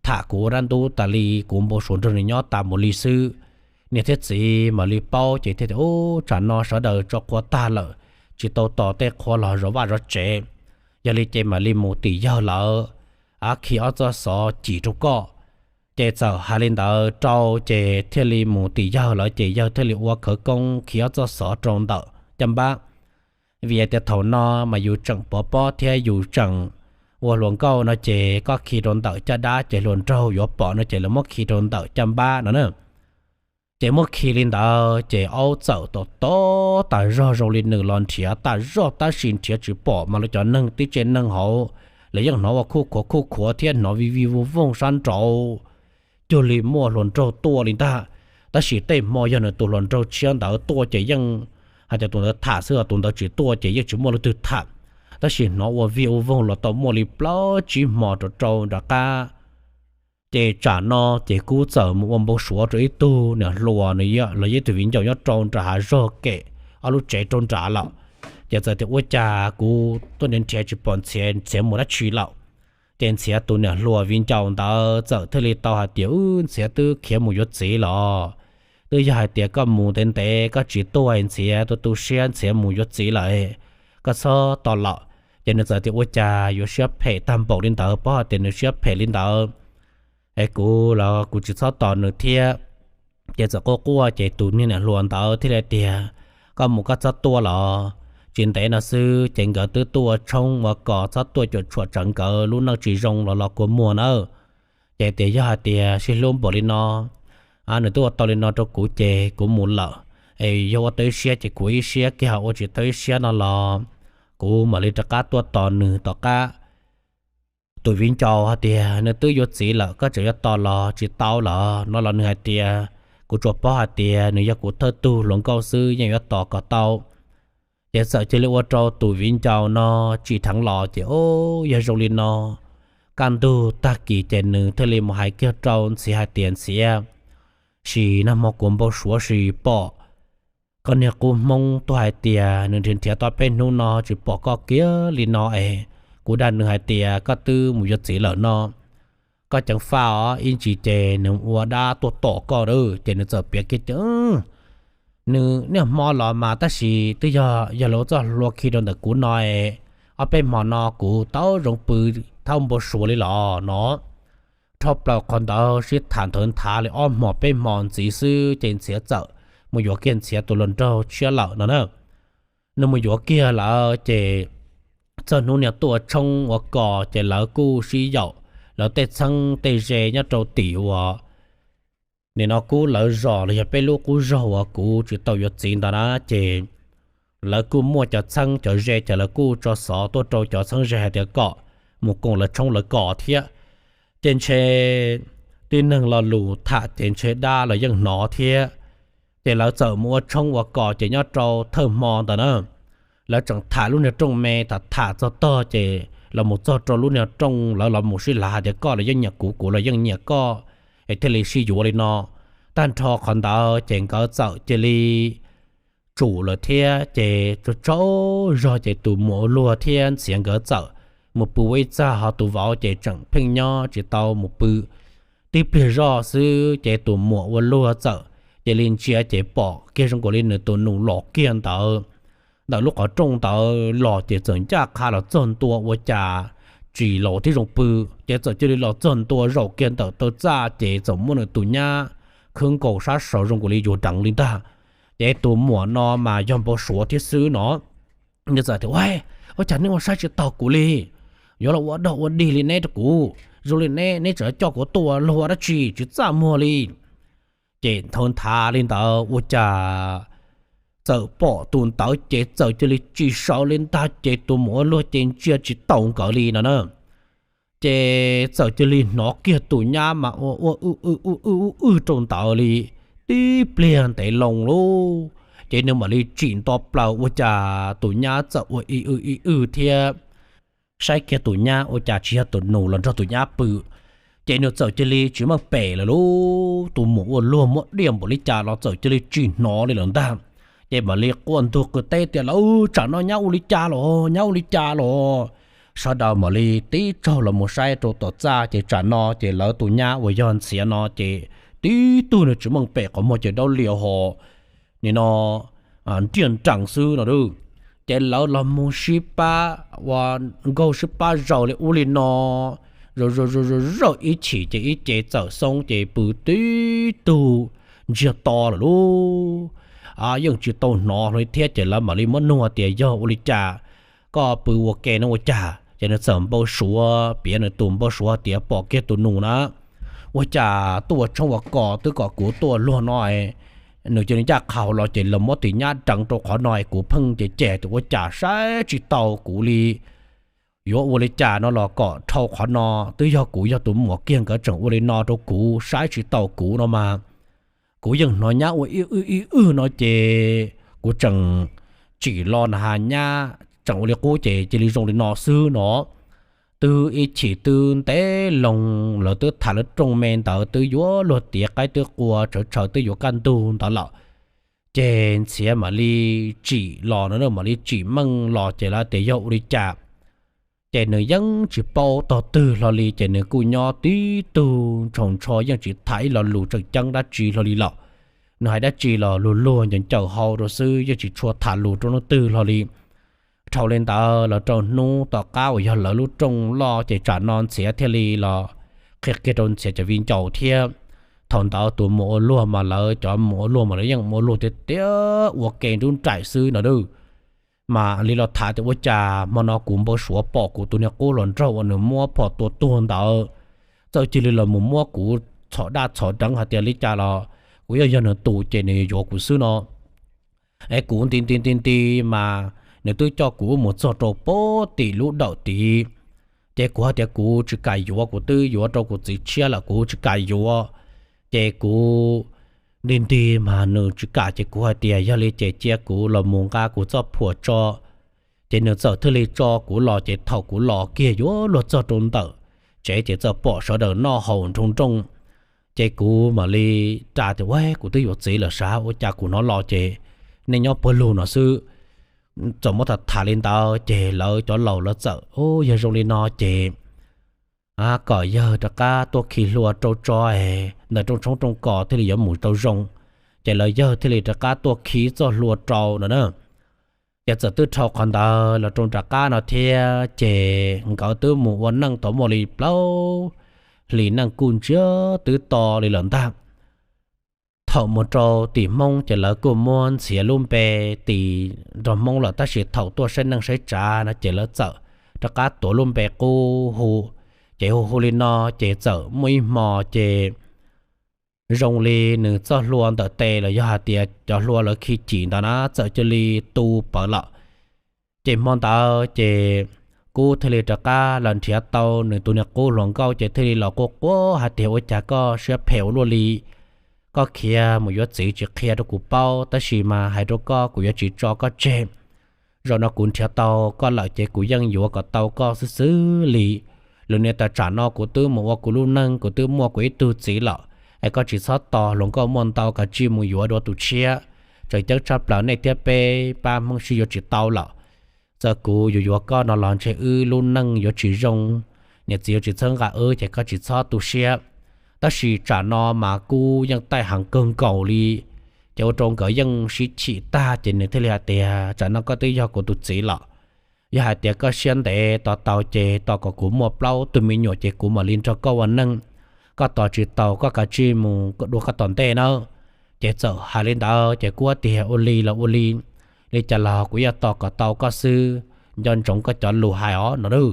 tham kuv ua dab ntub tas li, kuv npau suav nrog nws nyob tas mus li xwb. Niam thiab txiv mam li paub ces thiaj tias, Ub, tsam no sawv daws tso qhua tag lawm, tsis tau tos tej qhua los zov vaj zov tsev. Yog li ces mam li mus tim yawg lawv, a, khi ob txoj xov cim rau koj. Ces txawm hais li ntawd rau ces thiaj li mus tim yawg lawv, ces yawg thiaj li ua khawv koob khi ob txoj xov rau ntawm caj npab. Vim tias thaum no mas yus tseem pov pob thiab yus tseem ua hluas nkauj no, ces koj khi rau ntawm caj dab ces hluas nraug yuav pom no, ces lawv muab khi rau ntawm caj npab no na. Ces muab khi li ntawd ces aub txawm tom tom tas zog zoo li nws los nrhiav tas zog tab sis nrhiav tsis pom, mas lawv cov neeg tib tsev neeg hauv, lawv yeej hnov ua khuj khuav khuj khuav thiab hnov vij vij voog voog sab nraud, cuag li muaj hluas nraug tuaj li ntag. Tab sis tej hmo yog nws tus hluas nraug tshiab ntawd tuaj ces yeej hais tias tus ntawd tham xwb, tus ntawd tsis tuaj ces yeej tsis muaj leej twg tham. Tab sis hnov ua vij ua voog los tau muaj li plaub tsib hmo rau rau nram qab. Ces tsam no ces Kub txawm mus ua npau suav rau ib tug niam hluas, nws los yog ib tug viv ncaus nyob rau nram hav zog kem ob lub tsev rau nrad lawm. Ces txawm tias, Ua cas kuv tuaj nrhiav nrhiav tsis pom Ntxhiav, Ntxhiav mus dab tsi lawm? Ces Ntxhiav tus niam hluas viv ncaus ntawd txawm thiaj li tau hais tias, Wb, Ntxhiav twb khiav mus yuav txiv los. Twb yog hais tias koj mus ntev ntev koj tsis tuaj, Ntxhiav tu tu siab Ntxhiav mus yuav txiv lawm, koj txhob tos lawm. Ces nws txawm tias, Ua cas yuav siab phem tag npaum li ntawd, paub hais tias nws siab phem li ntawd es kuv los kuv tsis txhob tos nws thiab. Ces txawm quaj quaj ces tus niag niam hluas ntawd thiaj li tias, Koj mus koj txhob tuaj los, tsis ntev no xwb ces nkawd twb tuaj ua tshoob ua kos, txhob tuaj cuam tshuam tsawv nkawd lub neej tsis zoo los los kua muag nawb. Ces tias, Yog hais tias sib hlub npaum li no, nws twb ua tau li no rau kuv ces kuv mus lawm. Es yog ua tau ib siab ces kuv ib siab kiag, ua tsis tau ib siab no los kuv mam li rov qab tuaj tos nws tom qab. Tus viv ncaus hais tias, Nws twb yuav txiv lawm, koj tseem yuav tos los tsis tau lawm no los nws hais tias, Kuv tsuas paub hais tias nws yog kuv thawj tug hluas nkauj xwb, yeej yuav tos kom tau. Ces txawm cia li ua rau tus viv ncaus no tsim dheev los ces, Ub, yog zoo li no, kaj ntug tag kis ces nws thiaj li mus hais kiag rau Ntxhiav hais tias, Ntxhiav, sim nag hmo kuv npau suav sim pom koj niag qub Hmoob tuaj hais tias nws nrhiav nrhiav tau peb hnub no tsis pom koj kiag li no es kuv dag nws hais tias koj twb mus yuav txiv lawm no. Koj ceev faj os, ib ntsis ces nws ua dab tuaj tom koj a. Ces nws txawm piav kiag tias, Nws niaj hmo los mas tab sis twb yog, yog lawv ua txoj hlua khi rau ntawm kuv no es ob peb hmo no kuv tau zoo pw thaub npau suav li los no. Dhau plaws qhov ntawd sib tham nthawv nthav li ob hmo peb hmo ntxiv xwb ces Ntxhiav txawm mus yuav kiag Ntxhiav tus hluas nraug tshiab lawm no na. Nws mus yuav kiag lawm ces txog hnub niag tuaj ua tshoob ua kos ces lawv kuj sib yaum, lawv tej txheeb tej ze nyob rau tim uas nim no Kub lawv zos los yog peb lub qub zog uas kuv tsis tau yuav txiv ntawd na, ces lawv kuj muaj cov txheeb cov ze ces lawv kuj tso xov tuaj rau cov txheeb ze hais tias kom mus koom lawv tshoob lawv kos thiab. Ces ntshe tib neeg lo lus tham ces ntshe dab los yeej hnov thiab. Ces lawv txawm mus ua tshoob ua kos ces nyob rau thawj hmo ntawd na, lawv tseem tham lub niag rooj me, tham tham txog tog ces los mus txog rau lub niag rooj, lawv los mus sib lav hais tias koj los yeej nyiam kuv, kuv los yeej nyiam koj, es thiaj li sib yuav li no. Tag nrho qhov ntawd ces nkawd txawm cia li tsum lawm thiab ces tsaug tsaug zog ces tus muam ua luag thiab Ntxhiav nkawd txawm mus pw ua ib txaj, ho tus vauv ces tseem pheej nyob tsis tau mus pw. Tib pliag zoj xwb ces tus muam ua luag txawm cia li ntsia ces pom kiag zoo nkaus li nws tus nus los kiag ntawd ntawm lub qhov rooj ntawd los ces txawm ncaj qha los txog ntua ua cas tsis los thiab zoo pw, ces txawm cia li los txog ntua zaum kiag ntawm taw txaj ces txawm muab nws tus nyab khwb nkaus sab saud zoo nkaus li yuav deev li ntag. Ces tus muam no mas yog npau suav thiab xwb no, nws txawm tias, Ua, ua cas neb ua saib tsis taus kuv li? Yuav los ua dog ua dig li neb rau kuv, zoo li neb, neb tseem coj kuv tuaj luag dab tsi tsis txaj muag li. Ces thaum nthav li ntawd ua cas txawm pom tus ntawd ces txawm cia li tsis sawv li ntag, ces tus muam ua luag ces ntsia tsis taus nkawd li no na. Ces txawm cia li hnov kiag tus nyab mas ua ua wj wj wj wj rau ntawd li tib pliag ntev loo lauj. Ces nws mam li tsim nto plaws ua cas tus nyab txawm ua ib wj ib wj thiab. Saib kiag tus nyab ua cas tsis yog tus nus los nrog tus nyab pw, ces nws txawm cia li tsis meej pem lawm lauj. Tus muam ua luag muab diaj npaum li cas los txawm cia li tsis hnov li lawm ntag. Ces mam li quaj ntug qw teb tias, Lawv, tsam no nyab ua li cas los, nyab ua li cas los? Sawv daws mam li tib tsaug los mus saib rau tom txaj ces tsam no ces lawv tus nyab uas yog Ntxhiav no ces tib tug nws tsis meej pem, qhov muag ces daub lias ho nim no nriaj nrees xwb no. Ces lawv los mus sib pab ua nkaug sib pab zaws li ub li no, zaws zaws zaws zaws ib chim ces ib ce txawm xoob ces pw tib tug ntsiag to lawm lauj. Yeej tsis tau hnov li thiab ces lawv mam li muab nug tias, Yog ua li cas koj pw ua ke no ua cas? Ces nws txawm npau suav, piav nws tus npau suav tias pom kiag tus nus na, ua cas tuaj ua tshoob ua kos twb kom kuv tuaj luag no, nws cia li ncaj qha hauv los ces los muab tus nyab deev rau qhov no es kuv pheej cem cem tias ua cas saib tsis taus kuv li. Yuav ua li cas no los kom dhau qhov no twb yog kuv yog tus muam kiag nkawd tseem ua li no rau kuv, saib tsis taus kuv no mas. Kuv yeej hnov nyab ua ib wj ib wj no ces kuv tseem tsim los na has nyab tseem ua li qub ces cia li zoo li no xwb no. Twb ib chim twb ntev loo lawv twb tham lawv rooj me ntawd twb yuav luag tiav qaib twb qua tshawv tshawv twb yuav kaj ntug ntawd lawm. Ces Ntxhiav mam li tsim los no, mam li tsim meej los ces lawv tias yog ua li cas. Ces nws yeej tsis paub tog twg hlo li ces nws kuj nyob tib tug ntshaus ntsho yeej tsis tham ib lo lus tseem ceeb dab tsi hlo li lawm. Nws hais dab tsi los luag luag ncaws ncaws hau rau xwb yeej tsis tshua tham lus rau leej twg hlo li. Dhau li ntawd los rau hnub tom qab uas yog lawv lub rooj loj ces tsam no Ntxhiav thiaj li los qhia kiag rau Ntxhiav cov viv ncaus thiab. Thaum ntawd tus muam ua luag mas lawv cov muam ua luag mas lawv yeej ua luag tiag tiag ua ke nrub nraim xwb no. Mas li los tham tias ua cas hmo no kuv npau suav pom kuv tus niag qub hluas nraug uas nws muab phom tua tuag ntawd txawm cia li los mus muab kuv txhom daj txhom deev hais tias li cas los kuv yog yog nws tus ces nws yuav kuv xwb no. Es kuv nti nti nti nti mas nws twb coj kuv mus txog rau pem tim lub dawm tid. Ces kuv hais tias kuv tsis kam yuav, kuv twb yuav rau kuv txiv tshiab lawm kuv tsis kam yuav. Ces kuv nti nti mas nws tsis kam ces kuv hais tias yog li ces cia kuv los mus nqa kuv txoj phuam tso. Ces nws txawm thiaj li tso kuv los ces thaum kuv los kiag yuav luag txog rau ntawm tsev ces txawm pom sawv daws noj haus nroo nrooj. Ces kuv mam li ras tias ua kuv twb yuav txiv lawm sav ua cas kuv hnov los ces nej nyob puag lug no xwb. Txawm muab tham tham li ntawd ces lawv cov laus lawv txawm yog zoo li no ces kom yawg rov qab tuaj khi hlua rau tso es ntawm rooj tshoob rooj kos thiaj li yuav mus tau zoo. Ces lawv yawg thiaj li rov qab tuaj khi txoj hlua rau no na. Ces txawm twb dhau qhov ntawd los rau rov qab no thiab ces nkawd twb mus ua neej tau muaj li plaub hlis neej kuj ntsiag twb to li lawm ntag. Thaum mus rau tim Hmoob ces lawv kuj muab Ntxhiav lub npe tis nrog Hmoob lawm tab sis thaum tuaj saib neej saib tsav no ces lawv txawm rov qab tuav lub npe qub hu. Ces hu hu li no ces txawm muaj ib hmo ces zoo li nws txoj hlua ntawm tes los yog hais tias cov hlua lawv khi cim ntawd na txawm cia li tu pawv lawm. Ces hmo ntawd ces Kub thiaj li rov qab los nrhiav tau nws tus niag qub hluas nkauj ces thiaj li los quaj quaj hais tias ua cas koj siab phem ua luaj li, koj khiav mus yuav txiv tsis qhia rau kuv paub tab sis mas hais rau koj kuv yuav tsis tso koj tseg. zaum no kuv nrhiav tau koj lawm ces kuv yeej yuav kom tau koj xwb xwb li. Lwm niam tais, tsam no kuv twb mus ua kuv lub neej, kuv twb muaj kuv ib tug txiv lawm, es koj tsis txhob tos hluas nkauj muaj ntau kav tsij mus yuav dua tus tshiab. Tseem ceeb tshaj plaws nej thiab peb pab Hmoob sib yuav tsis tau lawm. Txawm kuv yuav yuav koj no los ntshe wb lub neej yuav tsis zoo, niam txiv yuav tsis txhawb nqa wb ces koj tsis txhob tu siab. Tab sis tsam no mas kuv yeej taij heev kawg nkaus li. Ces ua rau nkawd yeej sib chim tag ces nws thiaj li hais tias, tsam no koj twb yog kuv tus txiv lawm. Yog hais tias koj siab ntev tos tau ces tos kom kuv muaj plaub tug me nyuam ces kuv mam li nrog koj ua neej. Koj tos tsis tau koj kav tsij mus dua koj tom ntej nawb. Ces txawm hais li ntawd ces kuv tias ua li los ua li, li cas los kuv yuav tos kom tau koj xwb, nco ntsoov koj cov lus hais os no.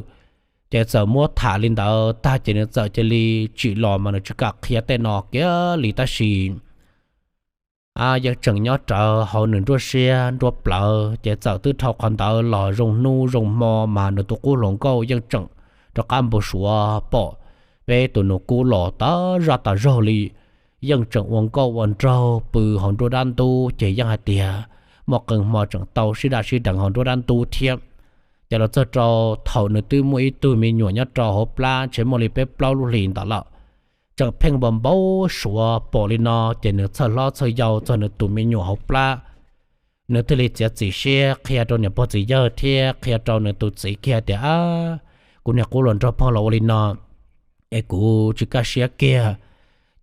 Ces txawm muab tham li ntawd tag ces nws txawm cia li tsim los mas nws tsis kam qhia tej no kiag li tab sis yeej tseem nyob rawv hauv nws nruab siab nruab plawv ces txawm twb dhau qhov ntawd los zoo hnub zoo hmo mas nws tus qub hluas nkauj yeej tseem rov qab npau suav pom peb tus nus kub los tas zaj tas zaug li. Yeej tseem ua nkauj ua nraug pw hauv nruab dab ntub ces yeej hais tias muaj qee hmo tseem tau sib daj sib deev hauv nruab dab ntub thiab. Ces los txog rau thaum nws twb muaj ib tug me nyuam nyob rau hauv plab ntshe muaj li peb plaub lub hlis ntawd lawm, tseem pheej npau npau suav pom li no ces nws txhawj hlob txhawj yau txog nws tus me nyuam hauv plab. Nws thiaj li txiav txim siab qhia rau niam pog txiv yawg thiab qhia rau nws tus txiv kiag tias, kuv niag qub hluas nraug pog los ua li no es kuv tsis kaj siab kiag.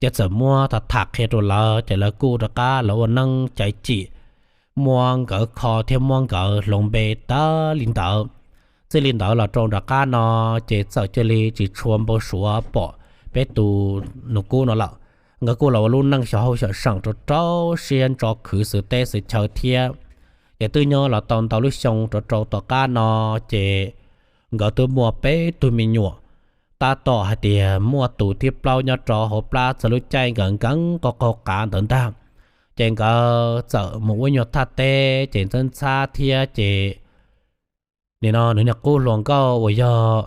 Ces txawm muab tham tham qhia rau lawv ces lawv kuj rov qab los ua neeb caiv cim, muab nkawd kho thiab muab nkawd hloov npe tas li ntawd. Txij li ntawd los rau nram qab no ces txawm cia li tsis tshua npau suav pom peb tus nus kub no lawm. Nkawd kuj los ua lub neej xyov hauj xyom seem rau rau siab ntso khwv xwv teb xwv chaw thiab. Ces twb nyob los tau ntau lub xyoo rau rau tom qab no ces nkawd twb muaj peb tug me nyuam. Tab tom hais tias muaj tus thib plaub nyob rau hauv plab txog lub caij nkawd nkees qaug qaug qav ntawd ntag, ces nkawd txawm mus ua nyuag thaj teb ces ntxhab ntxhab thiab ces nim no nws niag qub hluas nkauj uas yog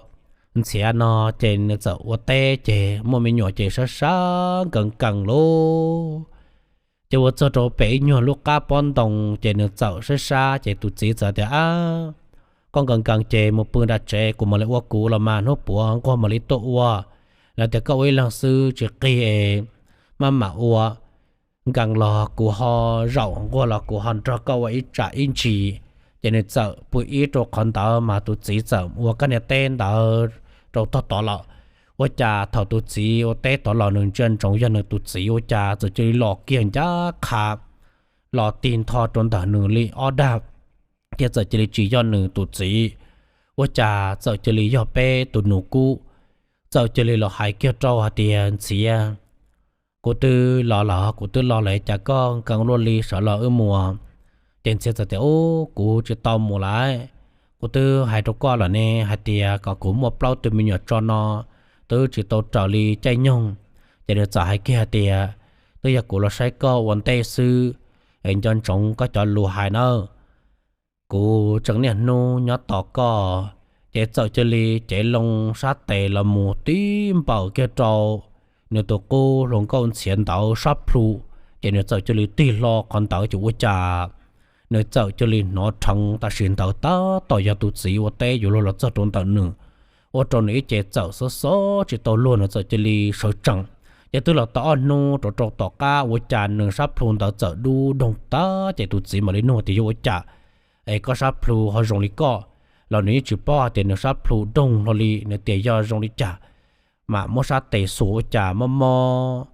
Ntxhiav no ces nws txawm ua teb ces muaj me nyuam ces sab sab nkees nkees lauj. Ces ua txog rau pem ib nyuag lub qab pob ntoo ces nws txawm sab sab ces tus txiv txawm tias, koj nkees nkees ces mus pw nram tsev, kuv mam li ua kuv los mas, hnub puav nquag mam li tuaj ua. Lawv tias koj ua ib leeg xwb tsis qig es maj mam ua, nkees los kuv ho zaum, nquag los kuv ho nrog koj ua ib tsam ib ntsis. Ces nws txawm pw ib rau qhov ntawd mas tus txiv txawm ua kab niag teb ntawd rau tog tod lawm. Ua cas thaum tus txiv ua teb tod los nws ntsia ntsoov yog nws tus txiv ua cas txawm cia li los kiag ncaj qha los tig ntho rau ntawm nws li ob dag, thiab txawm cia li tsis yog nws tus txiv, ua cas txawm cia li yog peb tus nus kub. Txawm cia li los hais kiag rau hais tias, Ntxhiav, kuv twb los lawm, kuv twb los lawm, cas koj nkees luaj li, sawv los wb mus. Ces Ntxhiav txawm tias, ub, kuv tsis tau mus lawm, kuv twb hais rau koj lawm ne hais tias kom kuv muaj plaub tug me nyuam tso no, twb tsis tau raws li caij nyoog. Ces nws txawm hais kiag hais tias, twb yog kuv los saib koj ua ntej xwb, es nco ntsoov koj cov lus hais nawb. Kuv tseem niaj hnub nyob tos koj. Ces txawm cia li cev loo sab tes los mus tib npaws kiag rau nws tus qub hluas nkauj Ntxhiav ntawd sab plhu, ces nws txawm cia li tig hlo qhov ntawd ces ua cas nws txawm cia li hnov rheev tam sim ntawd tab tom yog tus txiv ua teb yuav luag los txog rau ntawm nws, ua rau nws ib ce txawm xob xob tsis tau luag, nws txawm cia li sawv tsees. Ces twb los tau ob hnub rau rau tom qab ua cas nws sab plhu ntawd txawm dub doog tag, ces tus txiv mam li nug tias, yog ua cas es koj sab plhu ho zoo li koj? Los nws yeej tsis paub hais tias nws sab plhu doog hlo li, nws tias yog zoo li cas, mam muab sab tes xuas ua cas mob mob.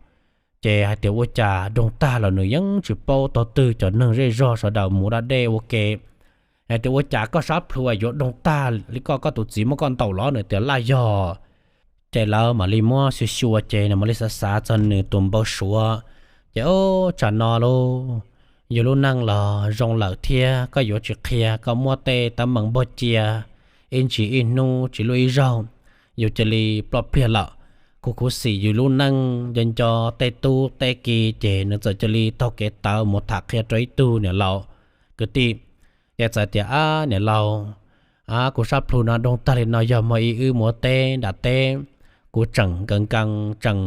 Ces hais tias ua cas doog tag los nws yeej tsis paub tog twg, cov neeg zej zog sawv daws mus da dej ua ke. Hais tias ua cas koj sab plhu yuav doog tag li koj, koj tus txiv muab koj ntaus los? Nws tias laj yog. Ces lawv mam li muab xyuas xyuas ces nws mam li xav xav txog nws tus npau suav. Ces ub, tsam no lauj, yus lub neej los zoo lawm thiab, koj yuav tsis qhia, koj muab tej teeb meem npog cia ib ntsis ib hnub tsis luaj ib zaug, yus cia li ploj pliag lawm. Kuv khuv xim yus lub neej nco nco tej tub tej ki, ces nws txawm cia li taug kev tawv mus tham qhia rau ib tug niam laus kwv tij. Ces txawm tias, ab niam laus, ab, kuv sab plhu no doog tag li no, yog muaj ib wb mus ua teb nram teb, kuv tseem nkees nkees tseem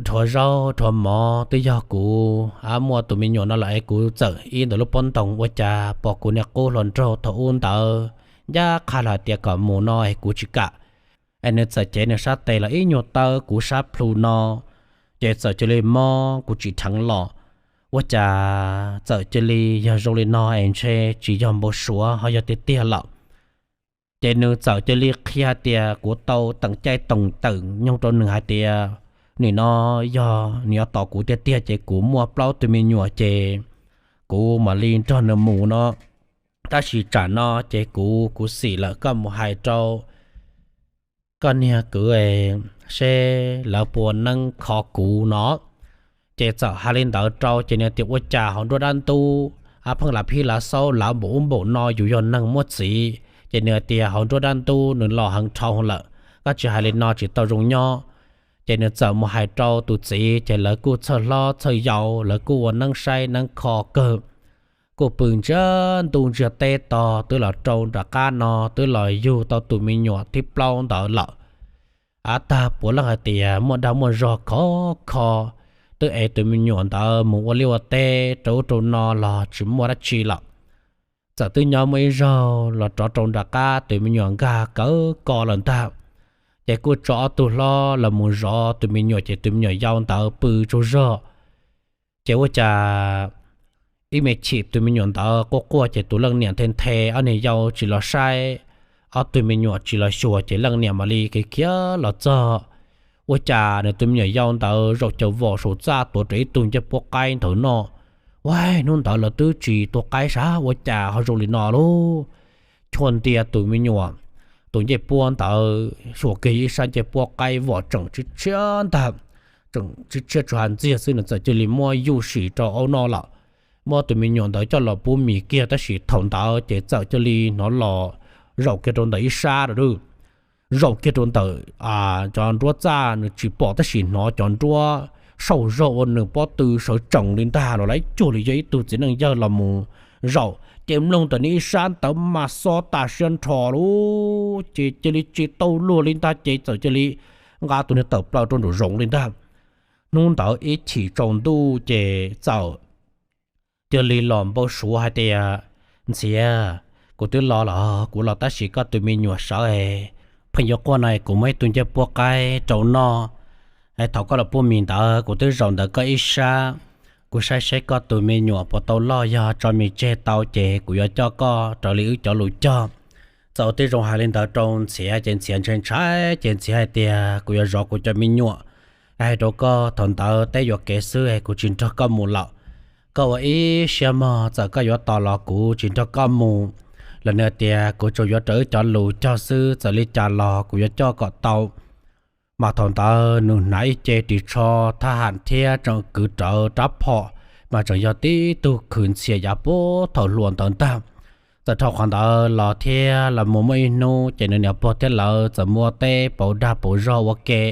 dhuav zaub dhuav mov twb yog kuv, a muaj tus me nyuam no los es kuv txawm ib ntawm lub pob ntoos ua cas pom kuv niag qub hluas nraug thaum ub ntawd ncaj qha los hais tias kom mus no es kuv tsis kam. Es nws txawm cev nws sab tes los ib nyuag tawb kuv sab plhu no, ces txawm cia li mob kuv tsis dheev los. Ua cas txawm cia li yog zoo li no es ntshe tsis yog npau suav ho yog tiag tiag lawm. Ces nws txawm cia li qhia tias kuv tau teem caij teem tawm nyoog rau nws hais tias nim no yog nws yuav tos kuv tiag tiag ces kuv muaj plaub tus me nyuam ces kuv mam li nrog nws mus no. Tab sis tsam no ces kuv kuv xim lawm, koj mus hais rau koj niag kwv seb lawv puas neeb kho kuv no. Ces txawm hais li ntawd rau ces nws tias ua cas hauv nruab dab ntub a pheej lav phij lav xaub lav npaum ub npaum no, yus yog neeg muaj txiv. Ces nws tias hauv nruab dab ntub nws los heev dhau lawm, koj tsis hais li no tsis tau zoo nyob. Ces nws txawm mus hais rau tus txiv ces lawv kuj txhawj hlob txhawj yau, lawv kuj ua neeb saib neeb kho kawg. Kuj pw ntsiag ntuj ntsiag teb to twb los rau nram qab no twb los yug tau tus me nyuam thib plaub ntawd lawm. Av tag puav leej hais tias muaj dag muaj zog khov kho, twb ev tus me nyuam ntawd mus ua liaj ua teb rau ub rau no los tsis muaj dab tsi lawm. Txawm twb nyob muaj ib zaug los rov rau nram qab tus me nyuam nkag kawg ko lawm ntag. Ces kuj tso ob tug hlob los mus zov tus me nyuam ces tus me nyuam yau ntawd pw tsaug zog. Ces ua cas ib me chim tus me nyuam ntawd quaj quaj ces tus leej niam nthe nthe ob niag yau tsis los saib, ob tug me nyuam tsis los xyuas ces leej niam mam li khiav khiav los txog. Ua cas nws tus me nyuam yau ntawd zaum caum vom saum txaj tuav rawv ib tug ncej puab qaib nthawv noj. Ua hnub ntawd lawv twb tsis tua qaib sab ua cas ho zoo li no lauj. Chua ntias tus me nyuam, tus ncej puab ntawd xyuas kiag ib sab ncej puab qaib vom tseem tshiab tshiab ntag, tseem tshiab tshiab tsuas ha ntxiag xwb nws txawm cia li muab yuj sim rau aub noj lawm. Muab tus me nyuam ntawd coj los pub mis kiag tab sis thaum ntawd ces txawm cia li hnov los zaum kiag rau ntawm ib sab lawm. Zaum kiag rau ntawm cov nruab txaj nws tsis pom tab sis hnov cov nruab sauj zog ua nws pob tw sawv tsees li ntag los lawv cuag li yog ib tug txiv neej yawg los mus zaum ces mloog ntawm nws ib sab ntawd mas xob tas siab nrho lawm ces cia li tsis tau luag li ntag ces txawm cia li nqa tus niag tawm plaws rau nraum zoov li ntag. Hnub ntawd ib chim tsaus ntuj ces txawm cia li los npau suav hais tias, Ntxhiav, kuv twb los los kuv los tab sis koj tus me nyuam sawv es pheej yuav quaj no kuv muab ib tug ncej puab qaib rau noj. Thaum koj los pub mis ntawd kuv twb zaum ntawm koj ib sab, kuv saib seb koj tus me nyuam puas tau loj yog tso mis tseg tau ces kuv yuav coj koj raws li wb cov lus cog. Txawm ua tib zoo hais li ntawd rau Ntxhiav ces Ntxhiav ntshai ntshai ces Ntxhiav hais tias, Kuv yuav zov kuv cov me nyuam, hais rau koj thaum ntawd teb yuam kev xwb es kuv tsis nrog koj mus lawm. Koj ua ib siab mog, txawm koj yuav tos los kuv tsis nrog koj mus. Los nws tias kuv tsuas yuav raws wb cov lus cog xwb, txawm li cas los kuv yuav coj kom tau. Mas thaum ntawd nws hnav ib ce ris tsho thab ham thiab tseem kwv rawv rab phom, mas tseem yog tib tug khwv ntxhias yav puag thaum hluas ntawd ntag. Txawm dhau qhov ntawd los thiab los mus muaj ib hnub ces nws niam pog thiab lawv txawm muaj teb pauv dag pauv zog ua ke,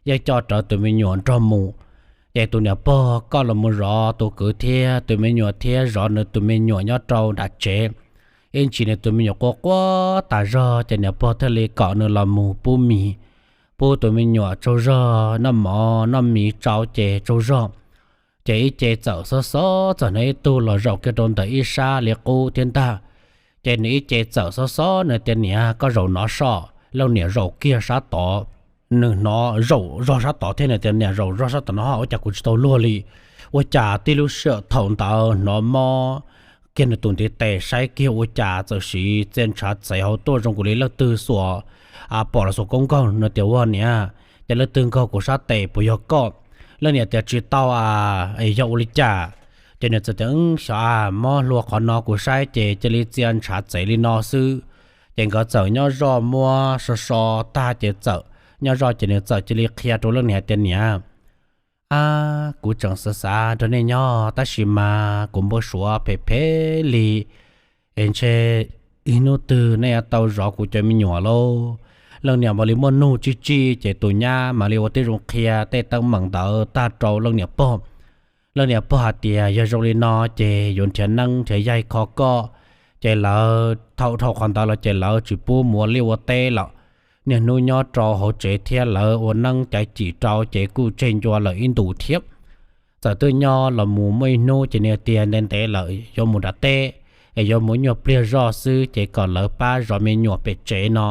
yeej coj rawv tus me nyuam nrog mus. Ces tus niam pog koj los mus zov tus kwv thiab tus me nyuam thiab zov nws tus me nyuam nyob rau nram tsev. Ib ntsis nws tus me nyuam quaj quaj tas zog ces niam pog thiaj li kom nws los mus pub mis, pub tus me nyuam tsaug zog, noj mov noj mis tsau ces tsaug zog. Ces ib ce txawm xob xob txog hnov ib tug los zaum kiag rau ntawm ib sab li qub thiab ntag. Ces nws ib ce txawm xob xob nws tias, Niam, koj zaum no soj. Leej niam zaum kiag sab tod, nws hnov zaum zog sab tod thiab nws tias, Niam, zaum zog sab tod no ua cas kuv tsis tau luag li? Ua cas tib lub sij hawm thaum ntawd hnov mob kiag nws tus ntiv tes saib kiag ua cas txawm siv txia ntshav txev hauv tuaj zoo nkaus li leej twg xuas, pom los xuas koob nkaug. Nws tias, Ua niam, ces leej twg nkaug kuv sab tes, puas yog koj? Leej niam tias, Tsis tau a, es yog ua li cas? Ces nws txawm tias, Xyov a, mob hlua qhov no kuv saib ces cia li txia ntshav txev li no xwb. Ces nkawd txawm nyob zoj muab so so tag ces txawm nyob zoj ces nws txawm cia li qhia rau leej niam tias, Niam, a, kuv tseem xav xav nrog nej nyob tab sis mas kuv npau suav phem phem li, es ntshe ib hnub twg nej yuav tau zov kuv cov me nyuam lauj. Leej niam mam li muaj nug tsij tsij ces tus nyab mam li ua tib zoo qhia tej teeb meem ntawd tag rau leej niam pog. Leej niam pog hais tias yog zoo li no ces yuav nrhiav neeb nrhiav yaig kho koj. Ces lawv thaum dhau qhov ntawd los ces lawv tsis pub mus ua liaj ua teb lawm. niaj hnub nyob rau hauv tsev thiab lawv ua neeb caiv cim rau ces kuj tseg ncua lawm ib ntus thiab. Txawm twb nyob los mus muaj ib hnub ces nws tias ntev ntev lawm yuav mus nram teb, es yuav mus nyuag pliag zoj xwb ces kom lawv pab zov me nyuam pem tsev no.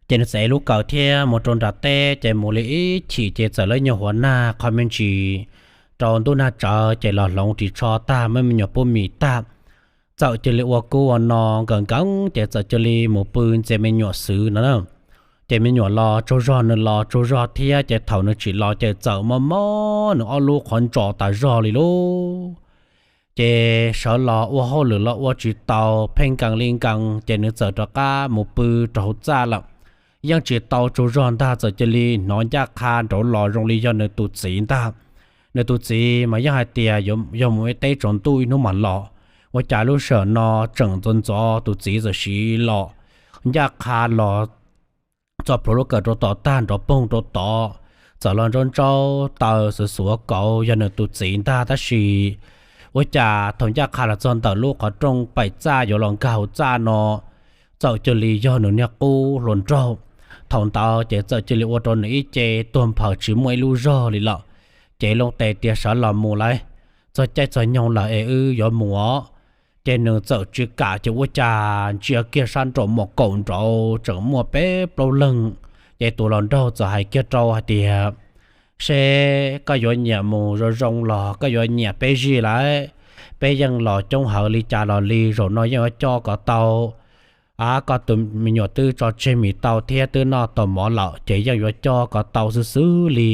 Ces nws txawm ev lub kawm thiab mus rau nram teb ces mus li ib chim ces txawm lawv nyuag huas nag qhov me ntsis rau ntuj nag tsawv ces los hloov ris tsho tag muab me nyuam pub mis tag. Txawm cia li ua kub ua no nkees nkees ces txawm cia li mus pw ntxias me nyuam xwb no na. Ces me nyuam los tsaug zog nws los tsaug zog thiab ces thaum nws tsim los ces txawm mob mob nws ob lub qhov ntsos tas zog li lauj. Ces sawv los ua hauj lwm los ua tsis tau, pheej nkees li nkees ces nws txawm rov qab mus pw rau hauv txaj lawm. Yeej tsis tau tsaug zog ntag txawm cia li hnov ncaj qha nraud los zoo li yog nws tus txiv ntag. Nws tus txiv mas yeej hais tias yog mus ib teb tsaus ntuj ib hnub mam los, ua cas lub sij hawm no tseem ntxov ntxov tus txiv txawm siv los ncaj qha los txoj plhuav lub kawm rau tom tag nrov poog rau tod, txawm los ntsaub ntsaub taw xuav xuav kauv yog nws tus txiv ntag tab sis ua cas thaum ncaj qha los txog ntawm lub qhov rooj paim txaj yuav los nkag hauv txaj no, txawm cia li yog nws niag qub hluas nraug. Thaum ntawd ces txawm cia li ua rau nws ib ce tuag nphaws tsis muaj ib lub zog li lawm. Ces loo tes tias sawv los mus lauj, txog caij txog nyoog lawm es wb yuav mus os. Ces nws txawm tsis kam ces ua cas ntsia kiag sab nraum mom kaum nraud tseem muaj peb plaub leeg. Ces tus hluas nraug txawm hais kiag rau hais tias, seb koj yuav nyiam mus zoo zoo los koj yuav nyiam peb zij lauj, peb yeej los coob hawv li cas los li zaum no yeej yuav coj kom tau. Koj tus me nyuam twb tso tseg mis tau thiab twb noj tau mov lawm ces yeej yuav coj kom tau xwb xwb li.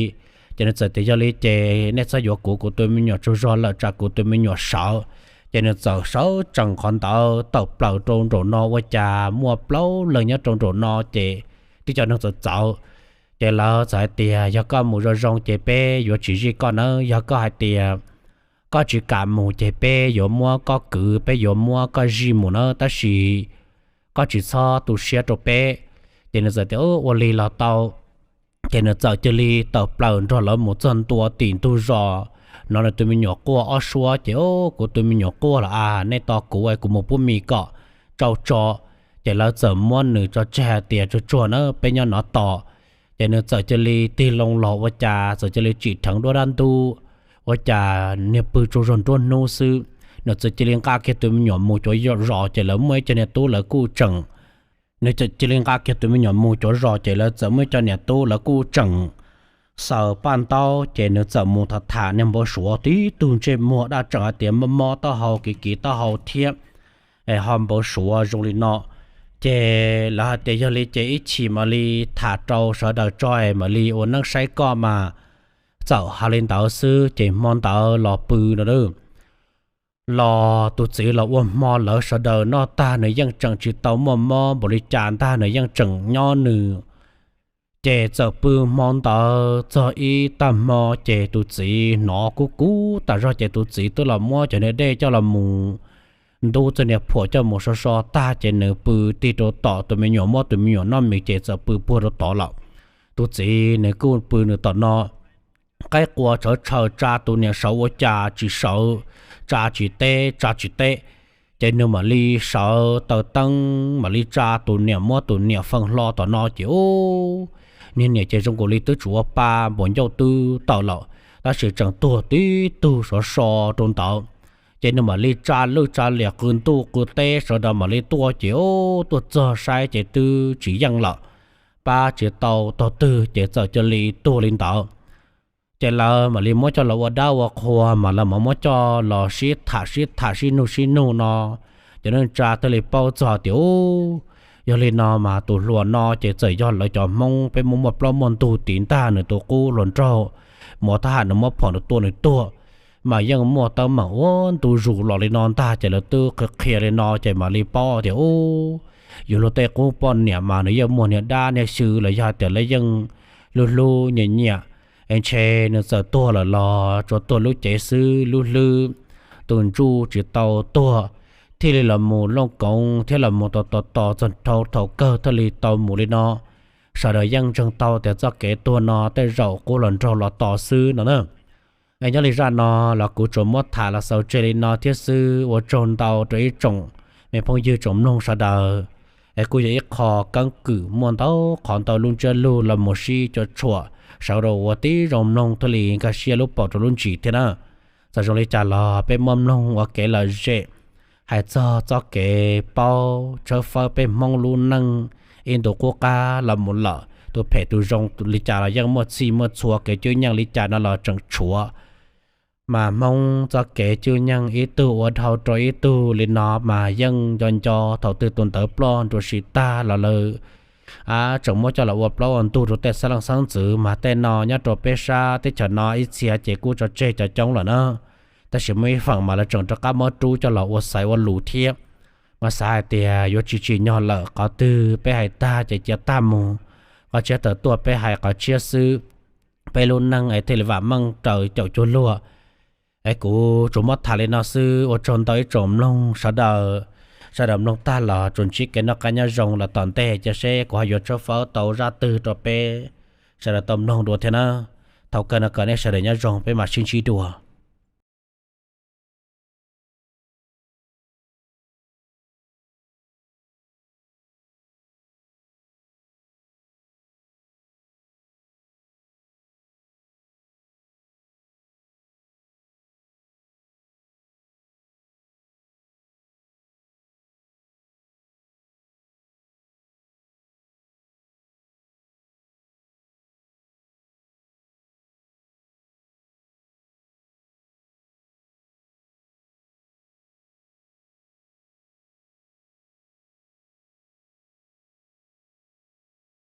Ces nws txawm tias yog li ces nej txhob yuav kuv, kuv tus me nyuam tsaug zog lawm tsam kuv tus me nyuam sawv. Ces nws txawm sawv tsees qhov ntawd tawm plaws rau nraum no ua cas muaj plaub leeg nyob rau nraum no ces tib co neeg txawm txawv. Ces lawv txawm hais tias yog koj mus zoo zoo ces peb yuav tsis zij koj nawb, yog koj hais tias koj tsis kam mus ces peb yuav muab koj kwv, peb yuav muab koj zij mus nawb tab sis koj tsis txhob tu siab rau peb. Ces nws txawm tias ua li los tau. Ces nws txawm cia li tawm plaws nrog lawv mus txog ntua tim ntug zos, hnov nws tus me nyuam quaj ob suab ces, kuv tus me nyuam quaj los a, nej tos kuv es kuv mus pub mis kom tsau tso. Ces lawv txawm muab nws tso tseg hais tias tsuag tsuag na peb nyob no tos. Ces nws txawm cia li tig loo los ua cas txawm cia li tsim dheev duab dab ntub, ua cas niag pw tsaug zog nruab hnub xwb. Nws txawm cia li nqa kiag tus me nyuam mus cuav zos ces lawv muaj ib co niam tub lawv kuj tseem, nws txawm cia li nqa kiag tus me nyuam mus cuav zos ces lawv txawm muaj ib co niam tub lawv kuj tseem xaws paj ntaub ces nws txawm mus tham tham niag npau suav tib tug ntsej muag daj tseem hais tias mob mob taub hau kiv kiv taub hau thiab es ho npau suav zoo li no. Ces lawv hais tias yog li ces ib chim mam li tham rau sawv daws tso es mam li ua neeb saib koj mas. Txawm hais li ntawd xwb ces hmo ntawd los pw no los tus txiv los ua hmo lawv sawv daws noj tag nws yeej tseem tsis tau muaj mob npaum li cas ntag, nws yeej tseem nyob nws. Ces txawm pw hmo ntawd txog ib tag hmo ces tus txiv hnov kub kub tas zog ces tus txiv twb los muab cov niag dej coj los mus ntub txog niag phuam coj mus so so tag ces nws pw tig rau tom tus me nyuam muab tus me nyuam noj mis ces txawm pw puag rau tod lawm. Tus txiv nws kuj pw nws tom no, qaib qua tshawv tshaw tsa tus niam sawv ua cas tsis sawv, tsa tsis teb tsa tsis teb. Ces nws mam li sawv taws teeb mam li tsa tus niam muab tus niam feem hlo tom no ces ub, niag niam ces zoo nkaus li twb tsis ua pa npaum ncauj twb tawm lawm, tab sis tseem tuag tib tug sov so rau ntawd. Ces nws mam li tsa lwj tsa liam qw ntuj qw teb sawv daws mam li tuaj ces ub tuaj txog saib ces twb tsis yeej lawm, pab tsis tau tog twg ces txawm cia li tuag li ntawd. Ces lawv mam li muab coj los ua dab ua qhua mas lawv mam muab coj los sib tham sib tham sib nug sib nug no, ces neej tsa thiaj li paub txog tias ub, yog li no mas tus hluas no ces txawm yog lawv cov Hmoob peb muaj muaj plaub muaj ntug tiv ntag nws tus qub hluas nraug, mus thab ham nws muab phom nws tua nws tuag, mas yeej muaj teeb meem ua ntu zus los li no ntag ces lawv twb qhia qhia li no ces mam li paub tias ub, yus luag tej qub poj niam mas nws yeej muaj niag dab niag xyw los yog hais tias lawv yeej hlub hlub nyiam nyiam, es ntshe nws txawm tuag lawm los tsuas tuag lub cev xwb lub hlwb, tus ntsuj tsis tau tuag, thiaj li los mus looj koov thiab los mus tos tos tos txog dhau thaum kawg thiaj li tau mus li no. Sawv daws yeej ntseeg tau tias txoj kev tuag no tej zaum qub hluas nraug los tos xwb no na. Es nyob li zaj no los kuv tsuas muab tham los xaus tseg li no thiab xwb, ua tsaug ntau rau ib tsoom me phooj ywg tsoom mloog sawv daws. Es kuj yog ib qho keeb kwm muaj ntau qhov ntau lub ntsiab lus los mus sib cuam tshuam sawv daws ua tib zoo mloog thiaj li nkag siab lub paum rau lub ntsis thiab na. Txawm zoo li cas los peb muab mloog ua kev lom zem, hais txog txoj kev paub tshawb fawb peb Hmoob lub neej ib ntu qub qab los mus lawm, tus phem tus zoo li cas los yeej muaj txhij muaj txhua, kev cwj nyeej li cas no los tseem tshuav. Mas Hmoob txoj kev cwj nyeej ib tug ua dhau rau ib tug li no mas yeej nco nco thaum twg tus ntawd ploj nruam sim tag los lawv a tseem muab coj los ua plaub ua ntug rau tej xeeb leej xeeb ntxwv. Mas tej no nyob rau peb sab teb chaws no ib txhia ces kuj tso tseg cov coob lawm na, tab sis muaj ib feem mas lawv tseem rov qab muab rub coj los ua xaiv ua lus thiab. Mas xav hais tias yuav tsis tsim nyog lawm, qhov twg peb hais tag ces cia tag mus, qhov tshiab tawm tuaj peb hais qhov tshiab xwb, peb lub neej es thiaj li vam meej raws caum cuag luag. Es kuv tsuas muab tham li no xwb, ua tsaug ntau ib tsoom mloog sawv daws. Sawv daws mloog tag los tsuas ntsib kev noj qab nyob zoo los tom ntej, cia seb kuv ho yuav tshawb fawb tau zaj twg rau peb sawv daws tau mloog dua thiab na. Thaum kawg no kom nej sawv daws nyob zoo, peb mam sib ntsib dua.